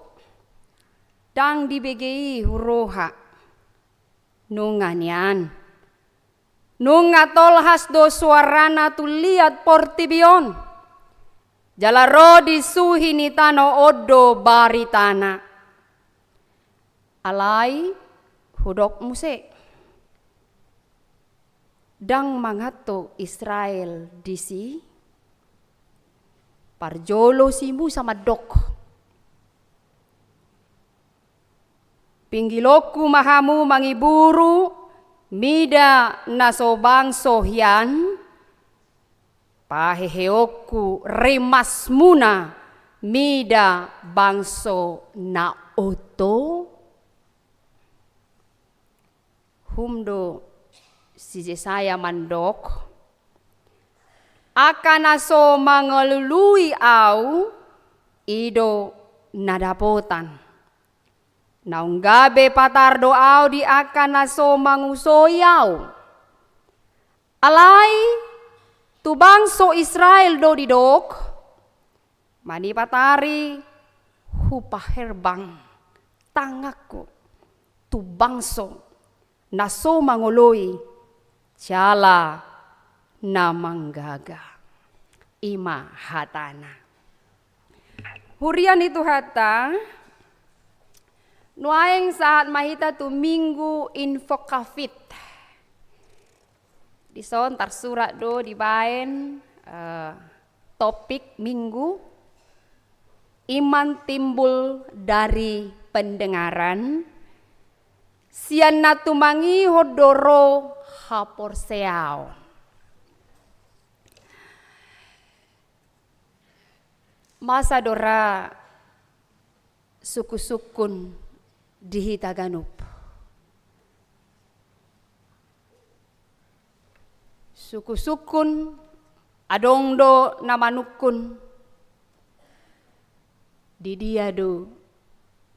ndang dibege i huroha. Nunga nian. Nunga tolhas do suarana tu liat portibi on. Jala ro di suhi ni tano on do baritana. Alai hudok muse. Ndang manganto Israel disi. Parjolo si Musa mandok. Pinggilonku ma hamu mangiburu mida na so bangso hian, paheheonku rimasmuna mida bangso na oto. Hum do si Jesaya mandok, angka na so mangalului au, i do na dapotan. Naung gabe patar do au di angka na so mangusoi au. Alai tu bangso Israel do didok, manipat ari hupaherbang tanganku tu bangso na so mangoloi jala na manggaga. I ma hatana. Huria ni Tuhanta, nuaeng sahat ma hita tu Minggu Invocavit. Dison tarsurat do dibaen, eh, topik Minggu, iman timbul dari pendengaran, sian na tumangihon do ro haporseaon. Masa do ra sungkun-sungkun di hita ganup. Sungkun-sungkun, adong do na manungkun, di dia do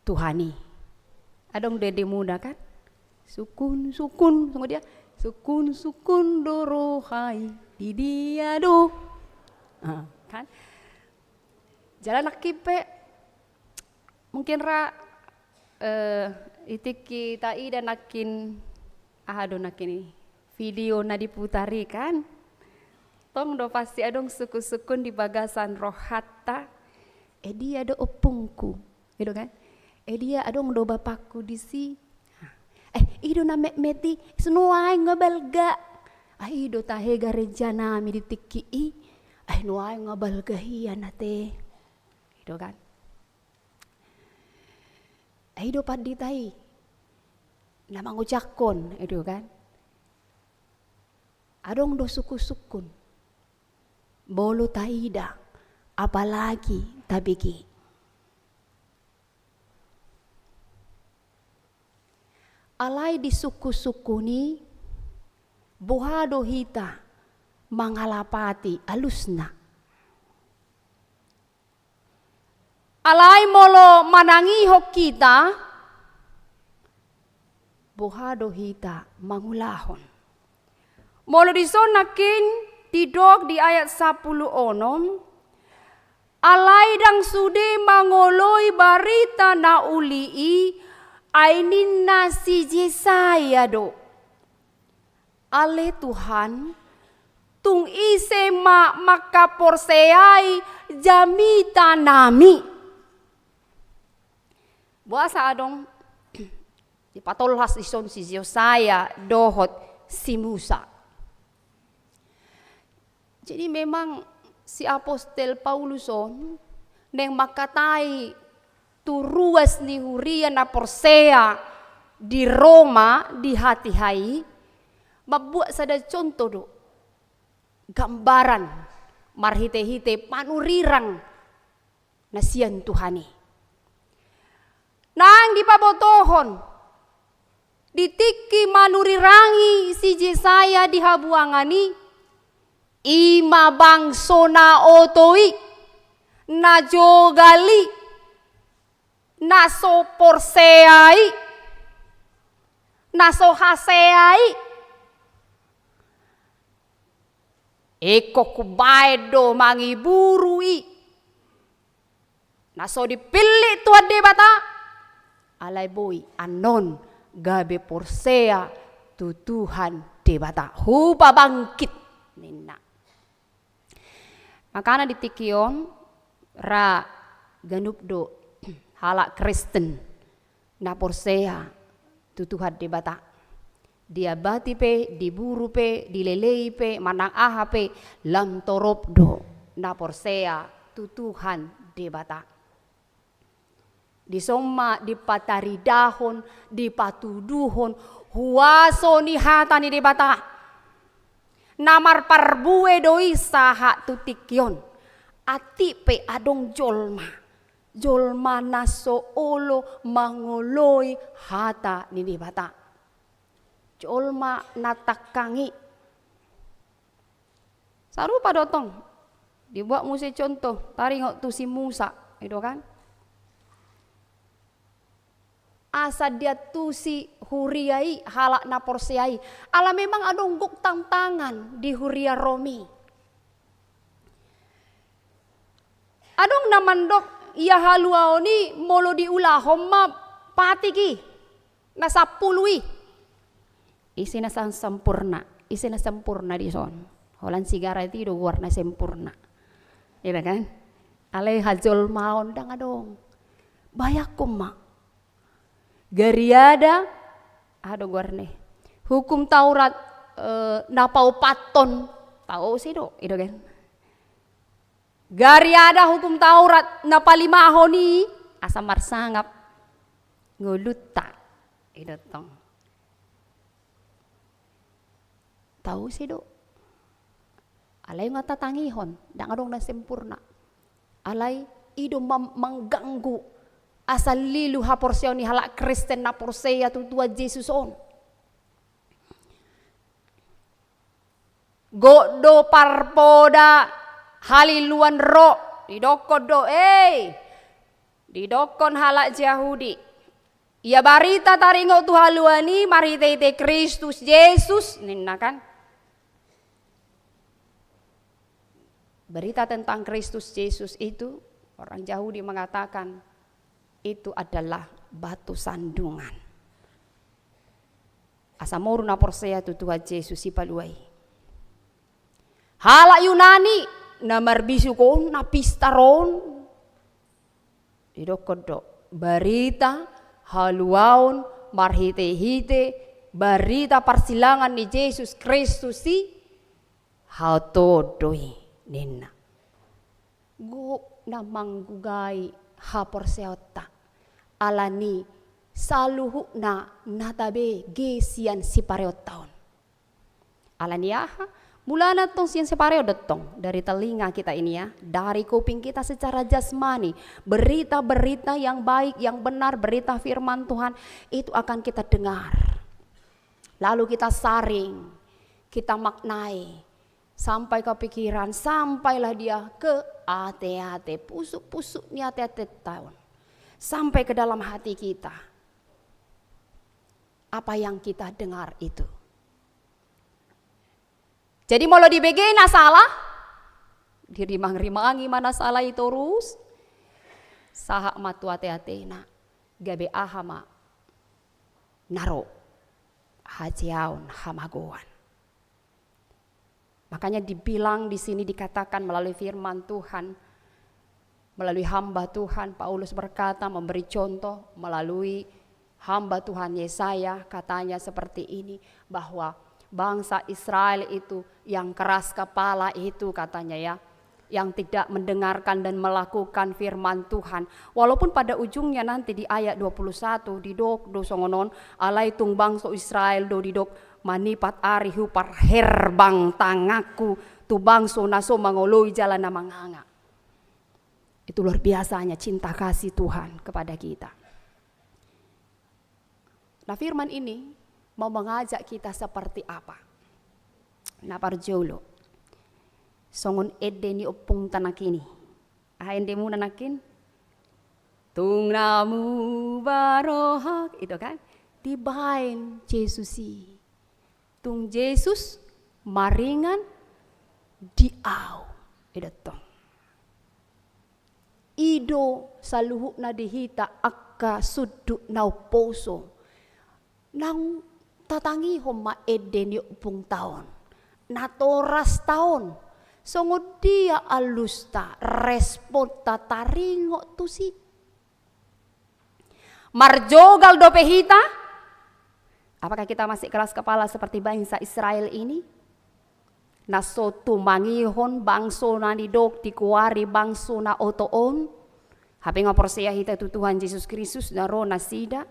Tuhan i. Adong do ende muna kan? Sungkun, sungkun, songon dia. Sungkun, sungkun do roha i, di dia do. Ah, kan? Jala nangkin pe, mungkin ra, eh, di tingki taida nangkin, aha do nangkin i, video na diputar i kan? Tong do pasti adong sungkun-sungkun di bagasan rohanta. Eh, dia do ompungku. I do kan? Eh, dia adong do bapakku disi. Eh, i do na metmet i, so nuaeng nga balga. Ah, i do tahe gareja nami di tingki i. Eh, nuaeng nga balga hian ate. I do kan? Eh, i do pandita i na mangojakhon, i do kan? Adong do sungkun-sungkun. Molo taida, apalagi tabege. Alai di sungkun-sungkun i, boha do hita mangalapati alusna? Alai molo manangihon hita, boha do hita mangulahon? Molo dison nangkin didok di ayat sampulu onom, alai ndang sude mangoloi barita na uli i, ai ninna si Jesaya do: Ale Tuhan, tung ise ma mangkaporseai jamitanami? Boasa adong dipatolhas dison si Jesaya dohot si Musa? Jadi memang si apostel Paulus on naeng mangkatai tu ruas ni huria na porsea di Roma di hatiha i, mambuat sada contoh do, gambaran marhite-hite panurirang na sian Tuhan i. Naeng dipabotohon, di tingki manurirangi si Jesaya di habuangan i, i ma bangso na oto i, na jogal i, na so porsea i, na so hasea i. Ingkon hubaen do mangiburu i, na so dipillit Tuhan Debata, alai boi annon gabe porsea tu Tuhan Debata, hupabangkit, ninna. Makana di tingki on ra ganup do halak Kristen na porsea tu Tuhan Debata. Diabati pe, diburu pe, dilelei pe, manang aha pe, lam torop do na porsea tu Tuhan Debata. Dison ma dipataridahon, dipatuduhon huaso ni hata ni Debata. Na marparbue do i sahat tu tingki on. Atik pe adong jolma, jolma na so olo mangoloi hata ni Debata. Jolma na tangkang i. Sarupa do tong. Dibuat muse contoh, taringot tu si Musa, i do kan? Asa diantusi huria i, halak na porsea i. Ala memang adong gok tantangan di huria Rom i. Adong na mandok, ia haluaon i molo diulahon ma patik i, na sampulu i. Ise na sa-, sempurna, ise na sempurna dison? Holan sigaret i do goarna sempurna. Iya kan? Alai hajolmaon ndang adong. Bayangkon ma. Gariada, aha do goarna i? Hukum Taurat, eh, na paopathon, taosi do, i do kan? Gariada Hukum Taurat na palimahon i, asa marsangap ngolunta, i do tong. Taosi do. Alai nga tatangihon, ndang adong na sempurna. Alai i do mam-, mangganggu asa lilu haporseaon ni halak Kristen na porsea tu Tuhan Jesus on. Gok do parpoda haliluan ro, didokkon do, ei, didokkon halak Jahudi. Ia barita taringot tu haluaon i marhite-hite Kristus Jesus, ninna kan. Berita tentang Kristus Jesus itu, orang Jahudi mengatakan itu adalah batu sandungan. Asa moru na porsea tu Tuhan Jesus i palua i. Halak Yunani na marbisuk on, na pistar on, didokkon do, barita haluaon marhite-hite barita parsilangan ni Jesus Kristus i, hatodo i, ninna. Gok na manggugai haporseaonta, alani saluhutna na tabege sian sipareonta on. Alani aha? Mulana tong sian sipareo do tong, dari telinga kita ini ya, dari kuping kita secara jasmani, berita-berita yang baik, yang benar, berita firman Tuhan itu akan kita dengar. Lalu kita saring, kita maknai, sampai ke pikiran, sampailah dia ke ate-ate, pusuk-pusuk ni ate-ate taon. Sampai ke dalam hati kita. Apa yang kita dengar itu. Jadi molo dibege na sala, dirimang-rimangi ma na sala i torus, sahat ma tu ate-atena, gabe aha ma na ro, hajaon, hamagoan. Makanya dibilang di sini dikatakan melalui firman Tuhan, melalui hamba Tuhan, Paulus berkata, memberi contoh melalui hamba Tuhan Yesaya, katanya seperti ini, bahwa bangsa Israel itu yang keras kepala itu, katanya ya, yang tidak mendengarkan dan melakukan firman Tuhan. Walaupun pada ujungnya nanti di ayat dua puluh satu didok do songon on, alai tung bangso Israel do didok, manipat ari huparherbang tanganku tu bangso na so mangoloi jala na manganga. Itu luar biasanya cinta kasih Tuhan kepada kita. Nah, firman ini mau mengajak kita seperti apa? Na parjolo, songon ende ni ompungta nangkin i. Aha endemuna nangkin? Tung na muba rohak, itu kan? Dibaen Jesus i. Tung Jesus maringan di au. I do tong. I do saluhutna di hita angka sundut na umposo. Naung tatangihon ma ende ni ompungta on. Natorasta on. Songon dia alusta, responta taringot tusi. Marjogal dope hita? Apakah kita masih keras kepala seperti bangsa Israel ini? Na so tumangihon bangso na nidok digoari bangso na oto on. Hape nga porsea hita tu Tuhan Jesus Kristus na ro nasida.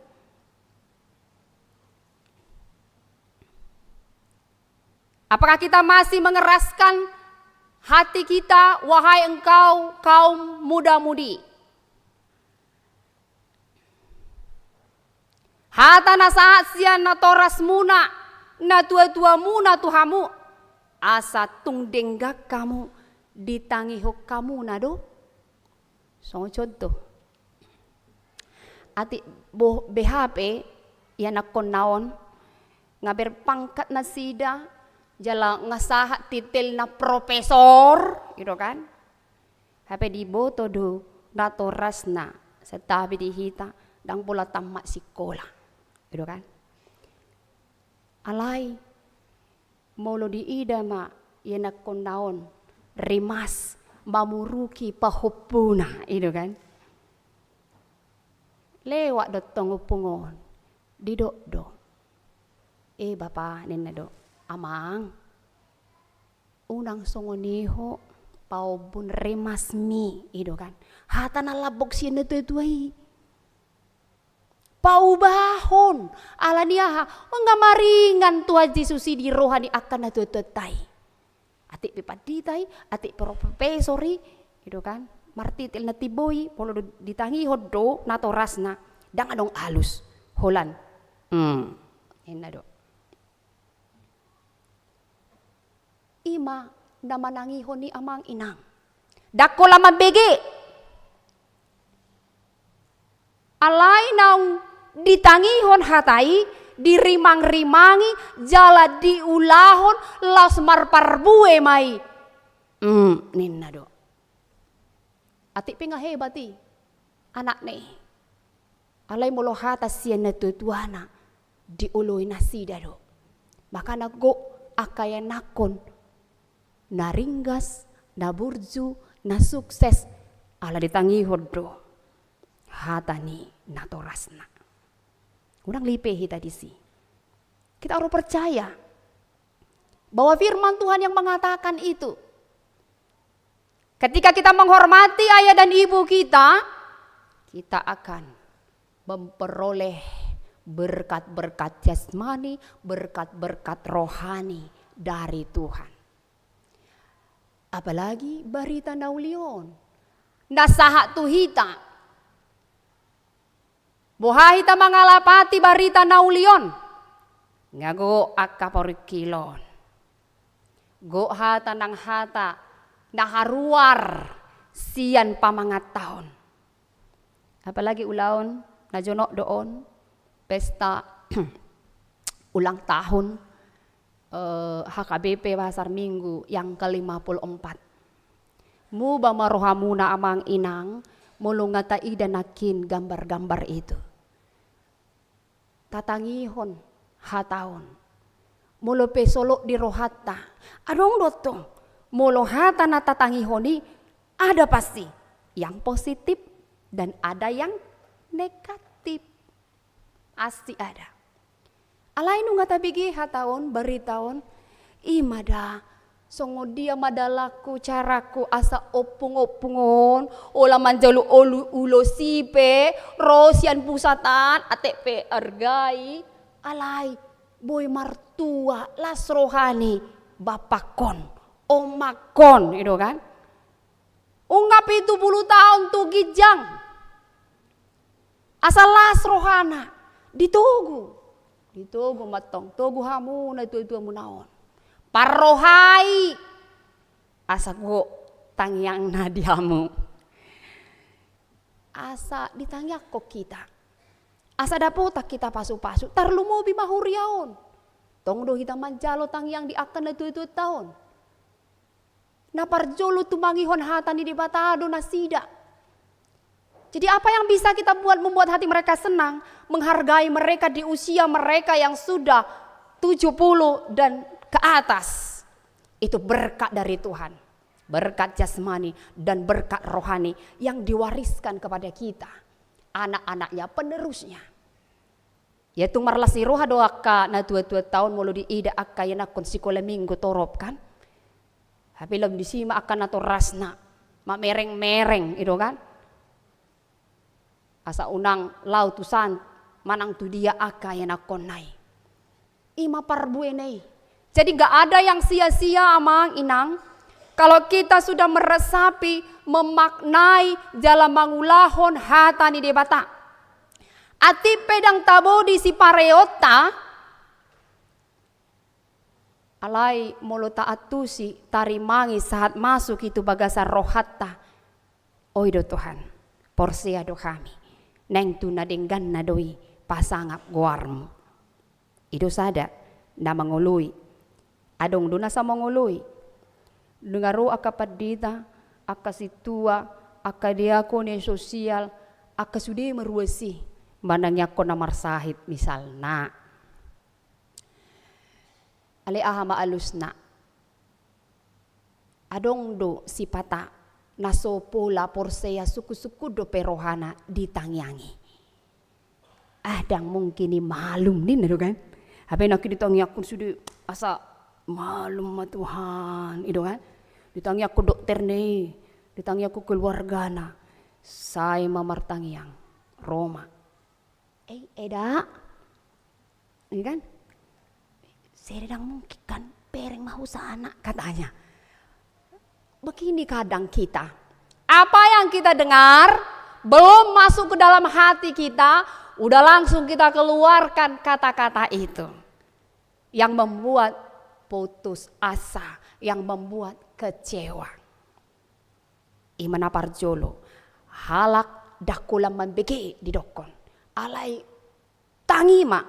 Apakah kita masih mengeraskan hati kita, wahai engkau kaum muda-mudi? Hata na sahat sian natorasmuna, natuatuamuna tu hamu, asa tung denggan hamu, ditangihon hamuna do. Songon contoh. Atik bo-, B H P, ianakkonna on, nga berpangkat nasida, jala nga sahat titelna profesor, gitu kan. Hape diboto do natorasna, santabi di hita, ndang pola tammat sikola. Gitu kan. Alai, molo diida ma ianakkonna on, rimas mamuruki pahompuna, gitu kan. Lewat do tong ompung on, didok do. Eh, bapa, ninna do. Amang, unang songon i ho, paombun rimasmi, i do kan. Hata na lambok sian natuatua i. Paubahon, ala ni aha, nga maringan Tuhan Jesus i di roha ni angka natuatuanta i. Atik pe pandita i, atik pe profesor i, i do kan. Martitel na timbo i, molo do ditangihon do natorasna, ndang adong alus. Holan. Hmm. Ninna do. I ma na manangihon i, amang, inang. Ndang holan mambege. Alai naung ditangihon hata i, dirimangrimangi, jala diulahon, laos marparbue ma i. Hmm, ninna do. Atik pe nga hebat i anakna i. Alai molo hata sian natuatuana, dioloi nasida do. Makana gok angka ianakkon na ringgas, na burju, na sukses, ala ditangihon do hata ni natorasna. Unang lipe hita disi. Kita harus percaya bahwa firman Tuhan yang mengatakan itu, ketika kita menghormati ayah dan ibu kita, kita akan memperoleh berkat-berkat jasmani, berkat-berkat rohani dari Tuhan. Apalagi barita na uli on na sahat tu hita. Boha hita mangalapati barita na uli on? Nga gok angka parungkilon. Gok hata nang hata na haruar sian pamangantaon. Apalagi ulaon na jonok do on, pesta ulang tahun, eh, H K B P Pasar Minggu yang kelima puluh empat. Muba ma rohamuna amang inang, molo nga taida nangkin gambar-gambar itu. Tatangihon hata on. Molo pe solot di rohanta, adong do tong. Molo hata na tatangihon i, ada pasti yang positif dan ada yang negatif. Pasti ada. Alai nunga tabege hata on, barita on, i ma da, songon dia ma dalanku, carakku, asa ompung-ompung on, olo manjalo ulu, ulos i pe, ro sian pusat an, atik pe argai, alai, boi martua, las rohani, bapakkon, omakkon, i do kan? Nunga pitu pulu taon tu ginjang. Asa las rohana, ditogu. Ditogu ma tong, togu hamu na tua-tua muna on. Parrohai. Asa gok tangiangna di hamu. Asa ditangiangkon hita. Asa dapotan hita pasu-pasu, tarlumobi ma huria on. Tong do hita manjalo tangiang di angka na tua-tuanta on. Na parjolo tumangihon hata ni Debata do nasida. Jadi apa yang bisa kita buat membuat hati mereka senang, menghargai mereka di usia mereka yang sudah tujuh puluh dan ke atas. Itu berkat dari Tuhan. Berkat jasmani dan berkat rohani yang diwariskan kepada kita. Anak-anaknya, penerusnya. Ia tung marlas ni roha do angka na tua-tuanta on molo diida angka ianakhon sikola minggu torop kan. Hape lam disi ma angka natorasna, mamereng-mereng, i do kan. Asa unang laho tu san, manang tu dia angka ianakhonna i. I ma parbuena i. Jadi nggak ada yang sia-sia amang inang. Kalau kita sudah meresapi, memaknai, jala mangulahon hata ni Debata. Atik pe ndang tabo di sipareonta, alai molo taantusi, tarimangi sahat masuk i tu bagasan rohanta. Oi do Tuhan, porsea do hami, naeng tu na dengganna do i pasangap goarmu. I do sada na mangoloi. Adong do na so mangoloi. Nunga ro angka pandita, angka sintua, angka diakonia sosial, angka sude ma ruas i manangiangkon na marsahit misalna. Alai aha ma alusna? Adong do sipata na so pola porsea, sungkun-sungkun dope rohana ditangiangi. Ah, ndang mungkin i malum ninna do kan. Hape nangkin ditangiangkon sude asa malum ma Tuhan, i do kan. Ditangiangkon dokterna i, ditangiangkon keluargana. Sai ma martangiang, ro ma. Eh, eda. Iya kan? Sere ndang mungkin kan, pereng ma hosana, katanya. Begini kadang kita. Apa yang kita dengar belum masuk ke dalam hati kita, udah langsung kita keluarkan kata-kata itu. Yang membuat putus asa, yang membuat kecewa. I ma na parjolo, halak ndang holan mambege didokkon. Alai tangi ma.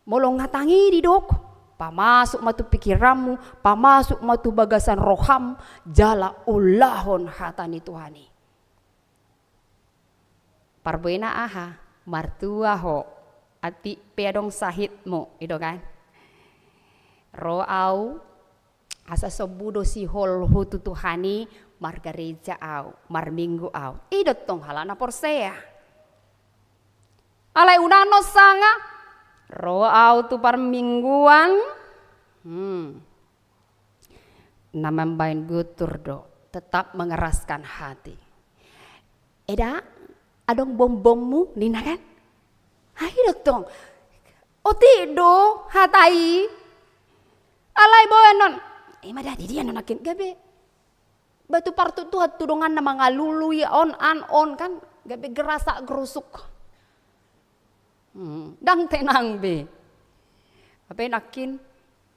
Molo nga tangi didok, pamasuk ma tu pikiranmu, pamasuk ma tu bagasan roham, jala ulahon hata ni Tuhan i. Parbuena aha? Martua ho, atik pe adong sahitmu, i do kan? Ro au, asa sombu do sihol hu tu Tuhan i, margareja au, marminggu au. I do tong halak na porsea. Alai unang non sanga, ro au tu parmingguan, hmm, na mambahen guntur do, tetap mengeraskan hati. Eda, adong bombommu, ninna kan? Ai do tong. Otik do hata i. Alai boha non. Ima da, didia do nangkin, gabe batu partuktuhan tu donganna mangalului on, an, on kan, gabe gerasak gerusuk. Hmm, ndang tenang be. Hape nangkin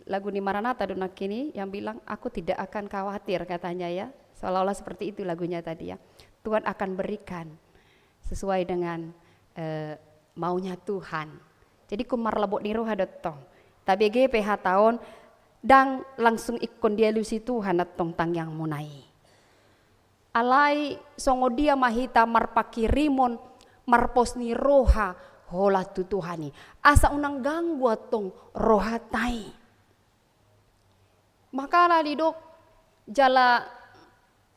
lagu ni Maranatha do nangkin i yang bilang, "Aku tidak akan khawatir," katanya ya. Seolah-olah seperti itu lagunya tadi ya. Tuhan akan berikan sesuai dengan, eh, maunya Tuhan. Jadi ingkon marlambok ni roha do tong. Tabege pe hata on, ndang langsung ingkon dialusi Tuhan antong tangiangmuna i. Alai songon dia ma hita marpanghirimon, marpos ni roha holan tu Tuhan i. Asa unang ganggu antong rohanta i. Makana didok jala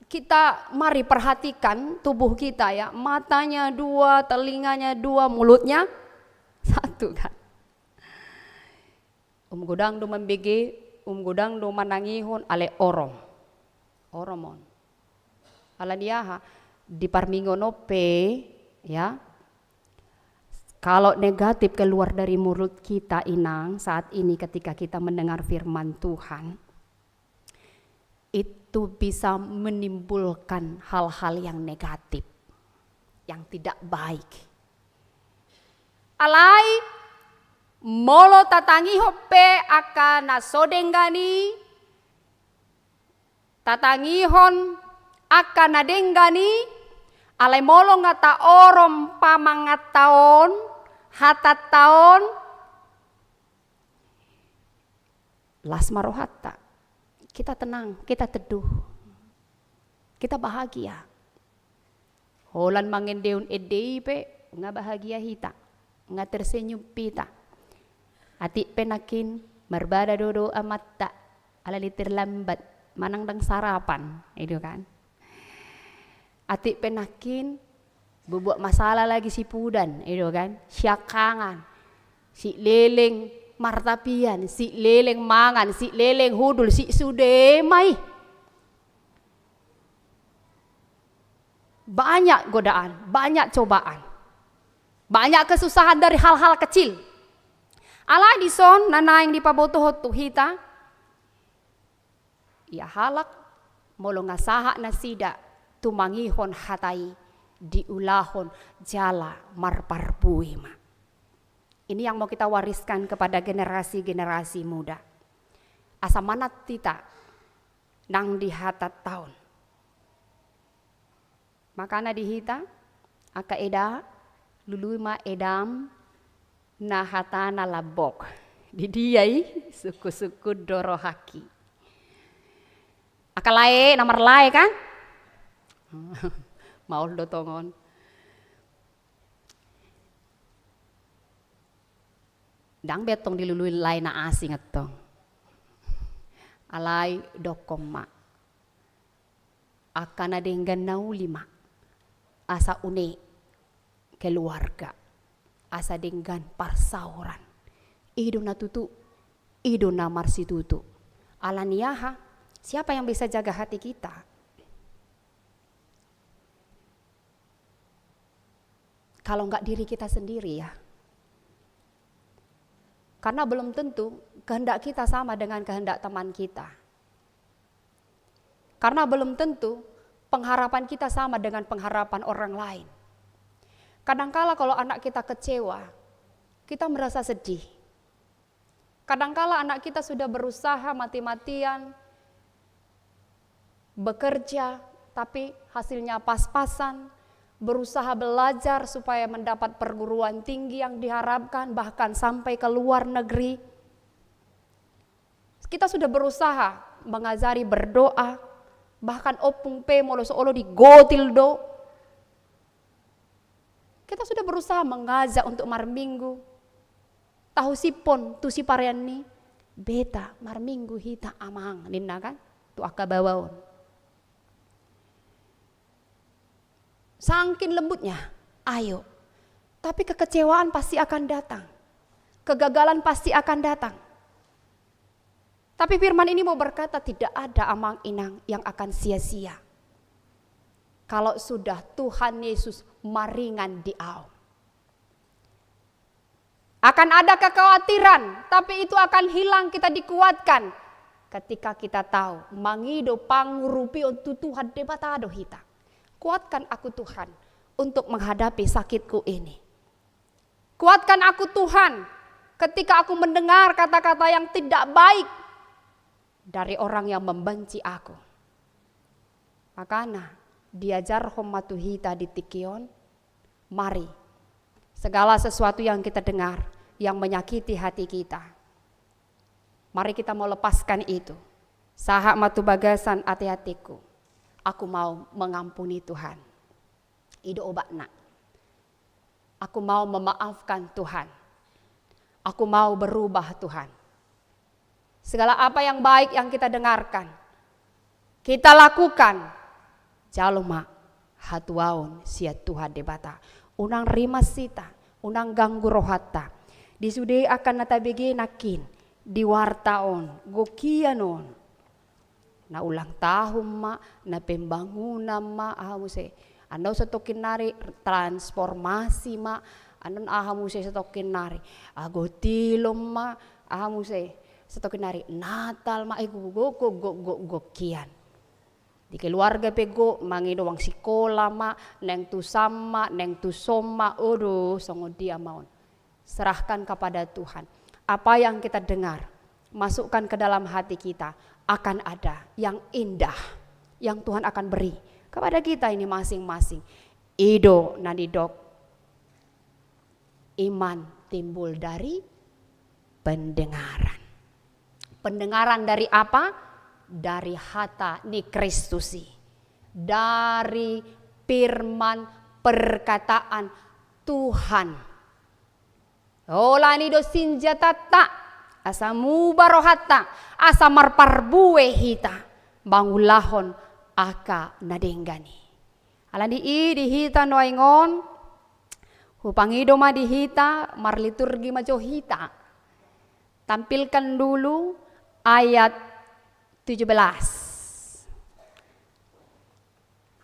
kita mari perhatikan tubuh kita ya, matanya dua, telinganya dua, mulutnya satu kan. Um godang do mambege, um godang do manangihon, alai orom. Orom on. Alani aha, di parmingguon on pe, ya, kalau negatif keluar dari mulut kita, Inang, saat ini ketika kita mendengar firman Tuhan, itu bisa menimbulkan hal-hal yang negatif, yang tidak baik. Alai, molo tatangihon pe angka na so denggan i, tatangihon angka na denggan i, alai molo nga taorom pamanganta on, hatanta on, las ma rohanta. Kita tenang, kita teduh. Kita bahagia. Holan mangendehon ende i pe, nga bahagia hita, nga tersenyum hita. Atik pe nangkin, marbada do doa amanta, alani terlambat, manang ndang sarapan, i do kan. Atik pe nangkin, bubuat masalah lagi sipudan, i do kan, siangkangan, sileleng martapian, sileleng mangan, sileleng hundul, si sude ma i. Banyak godaan, banyak cobaan, banyak kesusahan dari hal-hal kecil. Alai dison na naeng dipabotohon tu hita, ia halak molo nga sahat nasida tumangihon hata i, diulahon jala marparbue ma. Ini yang mau kita wariskan kepada generasi-generasi muda. Asa manat hita nang di hatanta on. Makana di hita, angka eda, lului ma edam na hatana lambok. Di dia i, sungkun-sungkun do rohangki. Angka lae, na marlae kan? Maol do tongon. Ndang be antong dilului lae na asing antong. Alai dokkon ma. Angka na denggan na uli ma. Asa une keluarga. Asa denggan parsauran. I do na tutu. I do na marsitutu. Alani aha? Siapa yang bisa jaga hati kita? Kalau nggak diri kita sendiri, ya. Karena belum tentu kehendak kita sama dengan kehendak teman kita. Karena belum tentu pengharapan kita sama dengan pengharapan orang lain. Kadangkala kalau anak kita kecewa, kita merasa sedih. Kadangkala anak kita sudah berusaha mati-matian bekerja, tapi hasilnya pas-pasan, berusaha belajar supaya mendapat perguruan tinggi yang diharapkan, bahkan sampai ke luar negeri. Kita sudah berusaha mengajari berdoa, bahkan ompung pe molo so olo digotil do. Kita sudah berusaha mengajak untuk marminggu. Tahu sipon tu siparean ni, beta marminggu hita amang, ninna kan, tu angka baoa on. Sangkin lembutnya, ayo. Tapi kekecewaan pasti akan datang. Kegagalan pasti akan datang. Tapi firman ini mau berkata, tidak ada amang inang yang akan sia-sia. Kalau sudah Tuhan Yesus maringan di ahu. Akan ada kekhawatiran, tapi itu akan hilang, kita dikuatkan. Ketika kita tahu, mangido pangurupion tu Tuhan Debata do hita. Kuatkan aku Tuhan untuk menghadapi sakitku ini. Kuatkan aku Tuhan ketika aku mendengar kata-kata yang tidak baik dari orang yang membenci aku. Makana diajarhon ma tu hita di tingki on, mari, segala sesuatu yang kita dengar yang menyakiti hati kita, mari kita mau lepaskan itu. Sahat ma tu bagasan ateatengku, aku mau mengampuni Tuhan. I do obatna. Aku mau memaafkan Tuhan. Aku mau berubah Tuhan. Segala apa yang baik yang kita dengarkan, kita lakukan, jalo ma hatuaon sian Tuhan Debata. Unang rimas hita, unang ganggu rohanta. Di sude angka na tabege nangkin, di warta on, gok hian on. Na ulang tahun ma, na pembangunan ma, aha muse. Annon satongkin nari transformasi ma, annon aha muse satongkin nari. Ago tilon ma, aha muse. Satongkin nari Natal ma, eh, gok, gok, gok, gok, gok, gok hian. Di keluarga pe gok, mangido uang sikola ma, naeng tusan ma, naeng tuson ma, odo, songon dia ma on. Serahkan kepada Tuhan. Apa yang kita dengar, masukkan ke dalam hati kita, akan ada yang indah yang Tuhan akan beri kepada kita ini masing-masing. I do na nidok, iman timbul dari pendengaran. Pendengaran dari apa? Dari hata ni Kristus i. Dari firman perkataan Tuhan. Holan i do sinjatanta, asa muba rohanta, asa marparbue hita, mangulahon angka na denggan i. Alani i di hita nuaeng on, hupangido ma di hita, marliturgi ma jo hita. Tampilkan dulu ayat tujuh belas.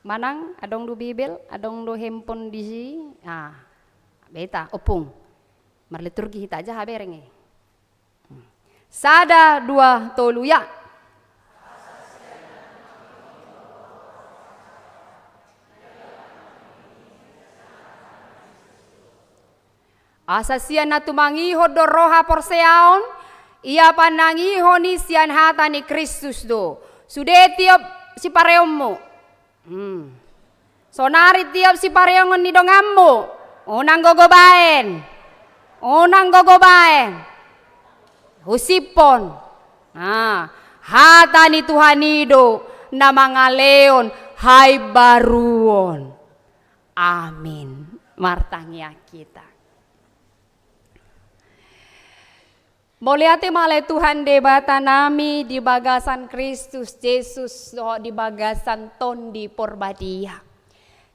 Manang adong do Bibel, adong do handphone disi. Ah, beta, ompung. Marliturgi hita aja habereng i. Sada, dua, tolu, ya. Asa sian na tumangihon do roha porseaon, ia panangihon i sian hata ni Kristus do. Sude tiop sipareonmu. Hmm. Sonari tiop sipareongon ni donganmu. Unang gogo baen. Unang gogo baen. Husiphon. Nah, hata ni Tuhan i do na mangalehon haimbaruon. Amin. Martangiang hita. Mauliate ma ale Tuhan Debata nami di bagasan Kristus Jesus dohot di bagasan Tondi Porbadia.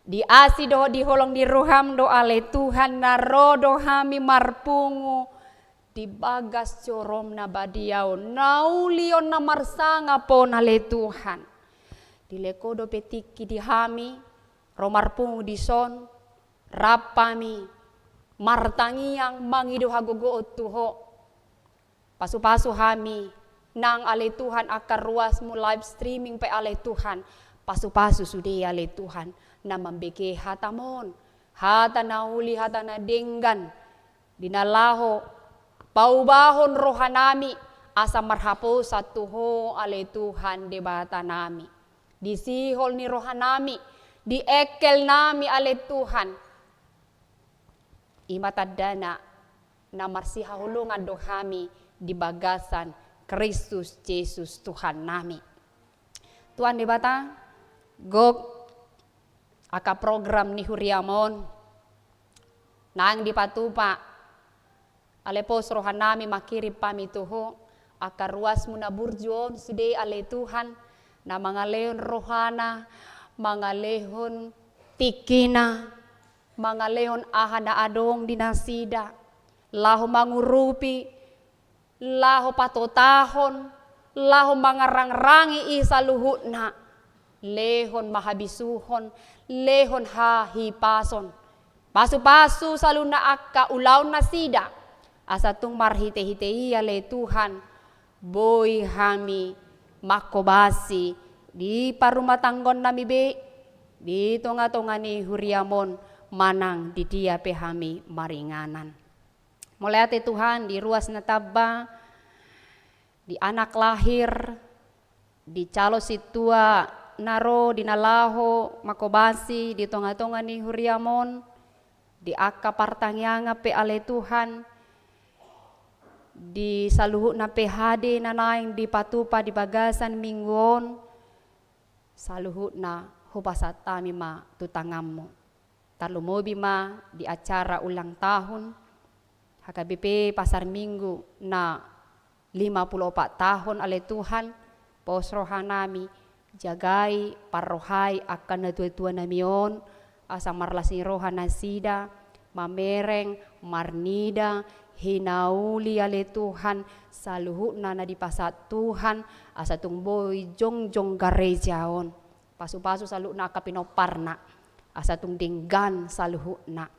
Di asi dohot di holong ni roham do ale Tuhan na ro do hami marpungu di bagas joroM na badia on, na uli on, na marsangap on ale Tuhan. Dilehon Ho dope tingki di hami, ro marpungu dison, rap hami martangiang mangido hagogoon tu Ho. Pasupasu hami nang ale Tuhan angka ruasMu live streaming pe ale Tuhan. Pasupasu sude ale Tuhan na mambege hataMon. Hata na uli, hata na denggan. Di na laho paubahon rohanami asa marhaposan tu Ho ale Tuhan Debata nami. Di sihol ni rohanami, di engkelnami ale Tuhan. I ma tandana na marsihaholongan do hami di bagasan Kristus Jesus Tuhan nami. Tuhan Debata, gok angka program ni huriaMon, naeng dipatupa, ale pos rohanami manghirim hami tu Ho, angka ruasMu na burju on sude ale Tuhan, na mangalehon rohana, mangalehon tingkina, mangalehon aha na adong di nasida, laho mangurupi, laho patotahon, laho mangarangrangi i saluhutna, lehon ma habisuhon, lehon hahipason. Pasupasu saluhutna angka ulaon nasida, asa tung marhitehite i ale Tuhan, Boi hami manghobasi di parumatanggaonnami be, di tonga-tonga ni huriam on, manang di dia pe hami maringanan. Mauliate Tuhan, di ruas na tamba, di anak lahir, di calon sintua na ro, di na laho manghobasi di tonga-tonga ni huriam on, di angka partangiangan pe ale Tuhan, di saluhutna P H D na naeng dipatupa di bagasan minggu on, saluhutna hupasahat hami ma tu tanganmu. Tarlumobi ma di acara ulang tahun H K B P Pasar Minggu na lima pulu opat tahun ale Tuhan, pos rohanami, jagai, parrohai angka natua-tuanami on, asa marlas ni roha nasida, mamereng, marnida, hinauli ale Tuhan, saluhutna na dipasahat Tuhan, asa tung boi jongjong gareja on. Pasu-pasu saluhutna angka pinomparna, asa tung denggan saluhutna.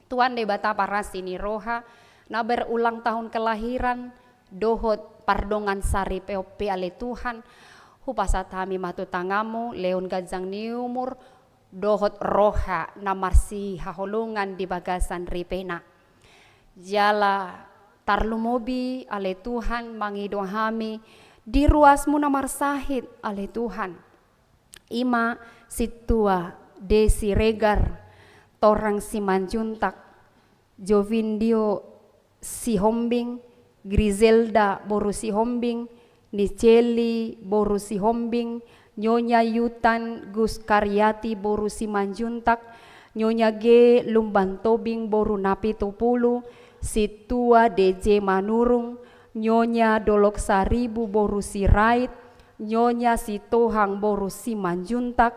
Tuhan Debata parasi ni roha, na berulang tahun kelahiran, dohot pardongan saripeon pe ale Tuhan, hupasahat hami ma tu tanganmu, lehon ganjang ni umur, dohot roha na marsihaholongan di bagasan ripena. Jala tarlumobi ale Tuhan mangido hami di ruasmu na marsahit ale Tuhan. I ma sintua Desi Regar, torang Simanjuntak, Jovindio Sihombing, Grizelda boru Sihombing, Niceli boru Sihombing, Nyonya Yutan Gus Karyati boru Simanjuntak, Nyonya G Lumban Tobing boru Napitupulu, sintua D J Manurung, Nyonya Dolok Saribu boru Sirait, Nyonya Sitohang boru Simanjuntak,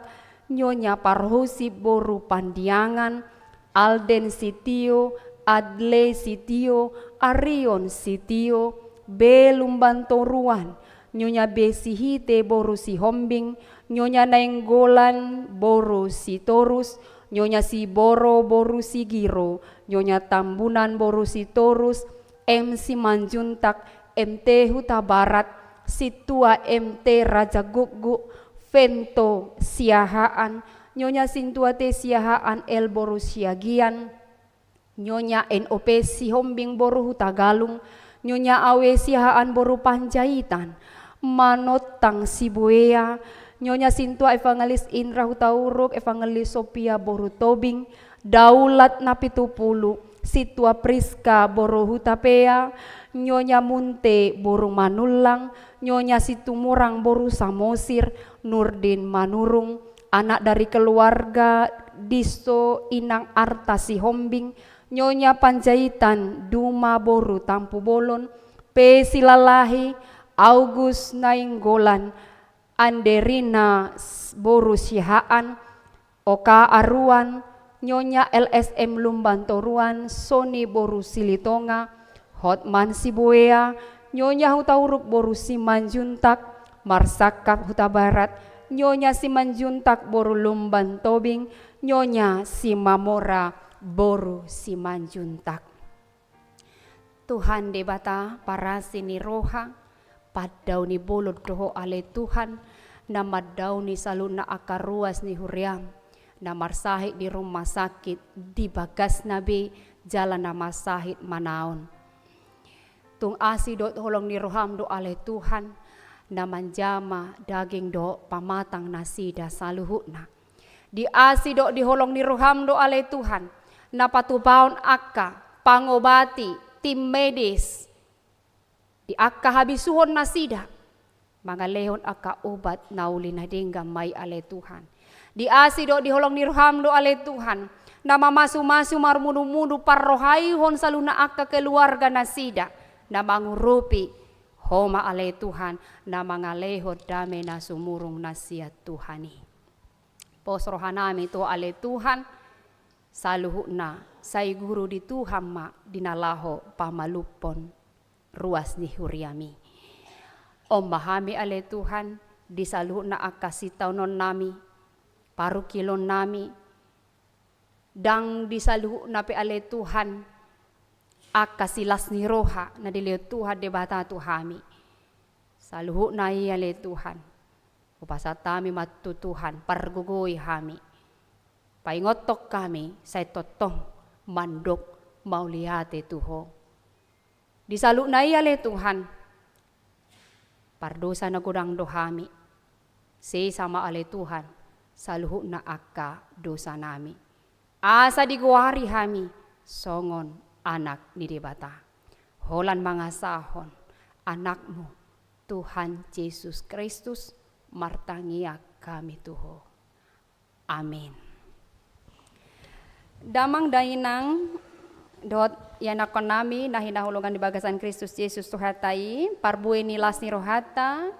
Nyonya Parhusip boru Pandiangan, Alden Sitio, Adle Sitio, Arion Sitio, B Lumban Toruan, Nyonya B Sihite boru Sihombing, Nyonya Nainggolan boru Sitorus, Nyonya Siboro boru Sigiro, Nyonya Tambunan boru Sitorus, M Simanjuntak, M T Hutabarat, sintua M T Rajagukguk, Vento Siahaan, Nyonya sintua T Siahaan L boru Siagian, Nyonya N O P Sihombing boru Hutagalung, Nyonya Awe Siahaan boru Panjaitan, Manontang Sibuea, Nyonya sintua Evangelis Indra Hutauruk, Evangelis Sopia boru Tobing, Daulat Napitupulu, sintua Priska boru Hutapea, Nyonya Munte boru Manullang, Nyonya Situmorang boru Samosir, Nurdin Manurung, anak dari keluarga Diso Inang Arta Sihombing, Nyonya Panjaitan Duma boru Tampubolon, P Silalahi, August Nainggolan, Anderina s-, boru Siahaan, Oka Aruan, Nyonya L S M Lumban Toruan, Sony boru Silitonga, Hotman Sibuea, Nyonya Hutauruk boru Simanjuntak, Marsangkap Hutabarat, Nyonya Simanjuntak boru Lumban Tobing, Nyonya Simamora boru Simanjuntak. Tuhan Debata parasi ni roha, pandaoni bolon do Ho ale Tuhan, na mandaoni saluhutna angka ruas ni huriaM, na marsahit di rumah sakit, di bagasna be jala na marsahit manaon. Tung asi dohot holong ni rohaM do ale Tuhan, na manjama daging dohot pamatang nasida saluhutna. Di asi dohot di holong ni rohaM do ale Tuhan, na patupaon angka pangobati, tim medis, di angka habisuhon nasida, mangalehon angka obat na uli na denggan ma i ale Tuhan. Di asi dohot di holong ni rohaM do ale Tuhan, na mamasu-masu marmudu-mudu parrohaihon saluhutna angka keluarga nasida, na mangurupi Ho ma ale Tuhan, na mangalehon dame na sumurung na sian Tuhan i. Pos rohanami tu Ho ale Tuhan, saluhutna sai guru di Tuhan ma di na laho pamalumhon ruas ni huriaM i. On ma hami ale Tuhan, di saluhutna angka sitaononnami, parungkilonnami, ndang di saluhutna pe ale Tuhan, angka silas ni roha na dilehon Tuhan Debata tu hami. Saluhutna i ale Tuhan, hupasahat hami ma tu Tuhan, pargogoi hami. Paingothon hami sai tongtong mandok mauliate tu Ho. Di saluhutna i ale Tuhan, pardosa na godang do hami. Sesa ma ale Tuhan saluhutna angka dosanami, asa digoari hami songon anak ni Debata. Holan mangasahon Anak-Mu, Tuhan Jesus Kristus, martangiang hami tu Ho. Amin. Damang dainang dohot ianakkonnami na hinaholongan di bagasan Kristus Jesus Tuhanta i, parbue ni las ni rohanta,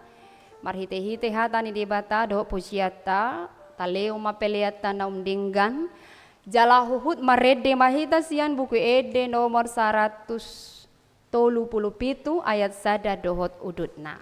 marhitehite hata ni Debata dohot pujianta, talehon ma peleanta na umdenggan, jala huhut marende ma hita sian Buku Ende nomor saratus tolu pulu pitu ayat sada dohot udutna.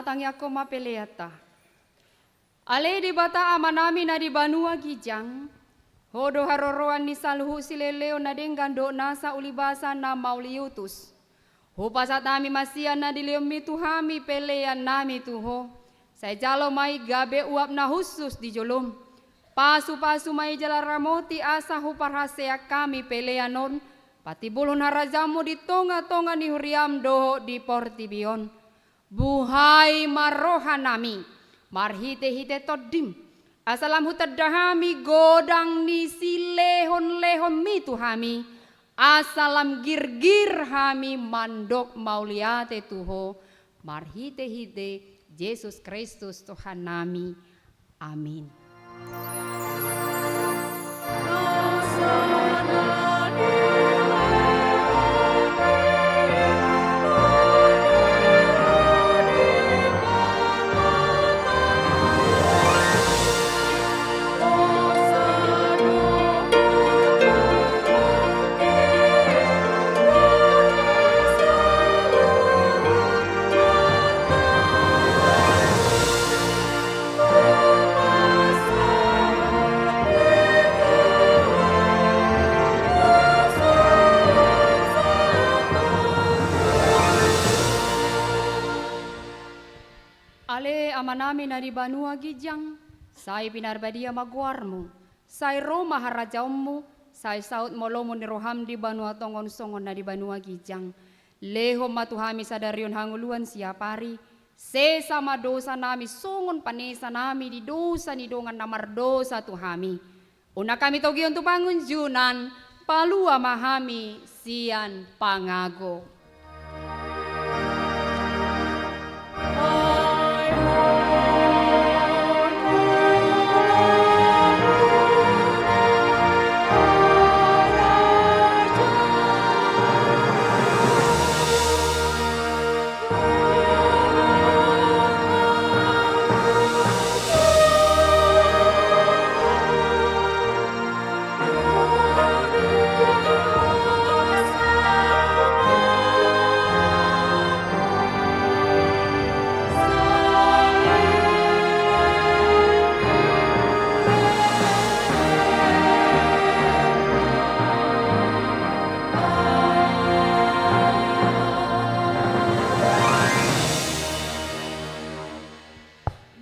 Tangiangkon ma peleanta. Ale Debata Amanami na di banua ginjang, Ho do haroroan ni saluhut silehonlehon na denggan dohot nasa ulibasa na mauliutus. Hupasahat hami ma sian na nilehonMi tu hami peleannami tu Ho. Sai jalo ma i gabe uap na hushus di joloM. Pasupasu ma i jala ramoti asa huparhaseang hami pelean on patimbulhon harajaonMu di tongatonga ni huriaM dohot di portibi on. Buhai ma rohanami marhitehite TondiM, asa lam hutanda hami godang ni silehonlehonMi tu hami, asa lam girgir hami mandok mauliate tu Ho, marhitehite Jesus Kristus Tuhannami. Amin. Ale Amanami na di banua ginjang, sai pinarbadia ma goarMu, sai ro ma harajaonMu, sai saut ma lomo ni rohaM di banua tonga on songon na di banua ginjang. Lehon ma tu hami sadari on hangoluan siapari, sesa ma dosanami songon panesanami di dosa ni dongan na mardosa tu hami. Unang hami togihon tu pangunjunan, palua ma hami sian pangago.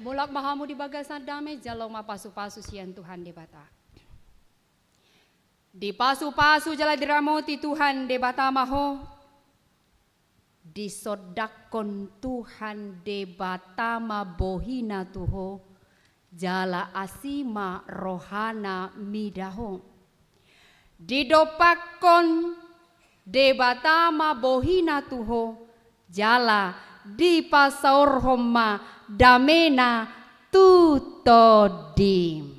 Mulak ma hamu di bagasan dame, jalo ma pasupasu sian Tuhan Debata. Dipasupasu jala diramoti Tuhan Debata ma ho. Disondangkon Tuhan Debata ma bohiNa tu ho, jala asi ma rohaNa mida ho. Didompakkon Debata ma bohiNa tu ho, jala dipasaorhon ma dameNa tu tondim.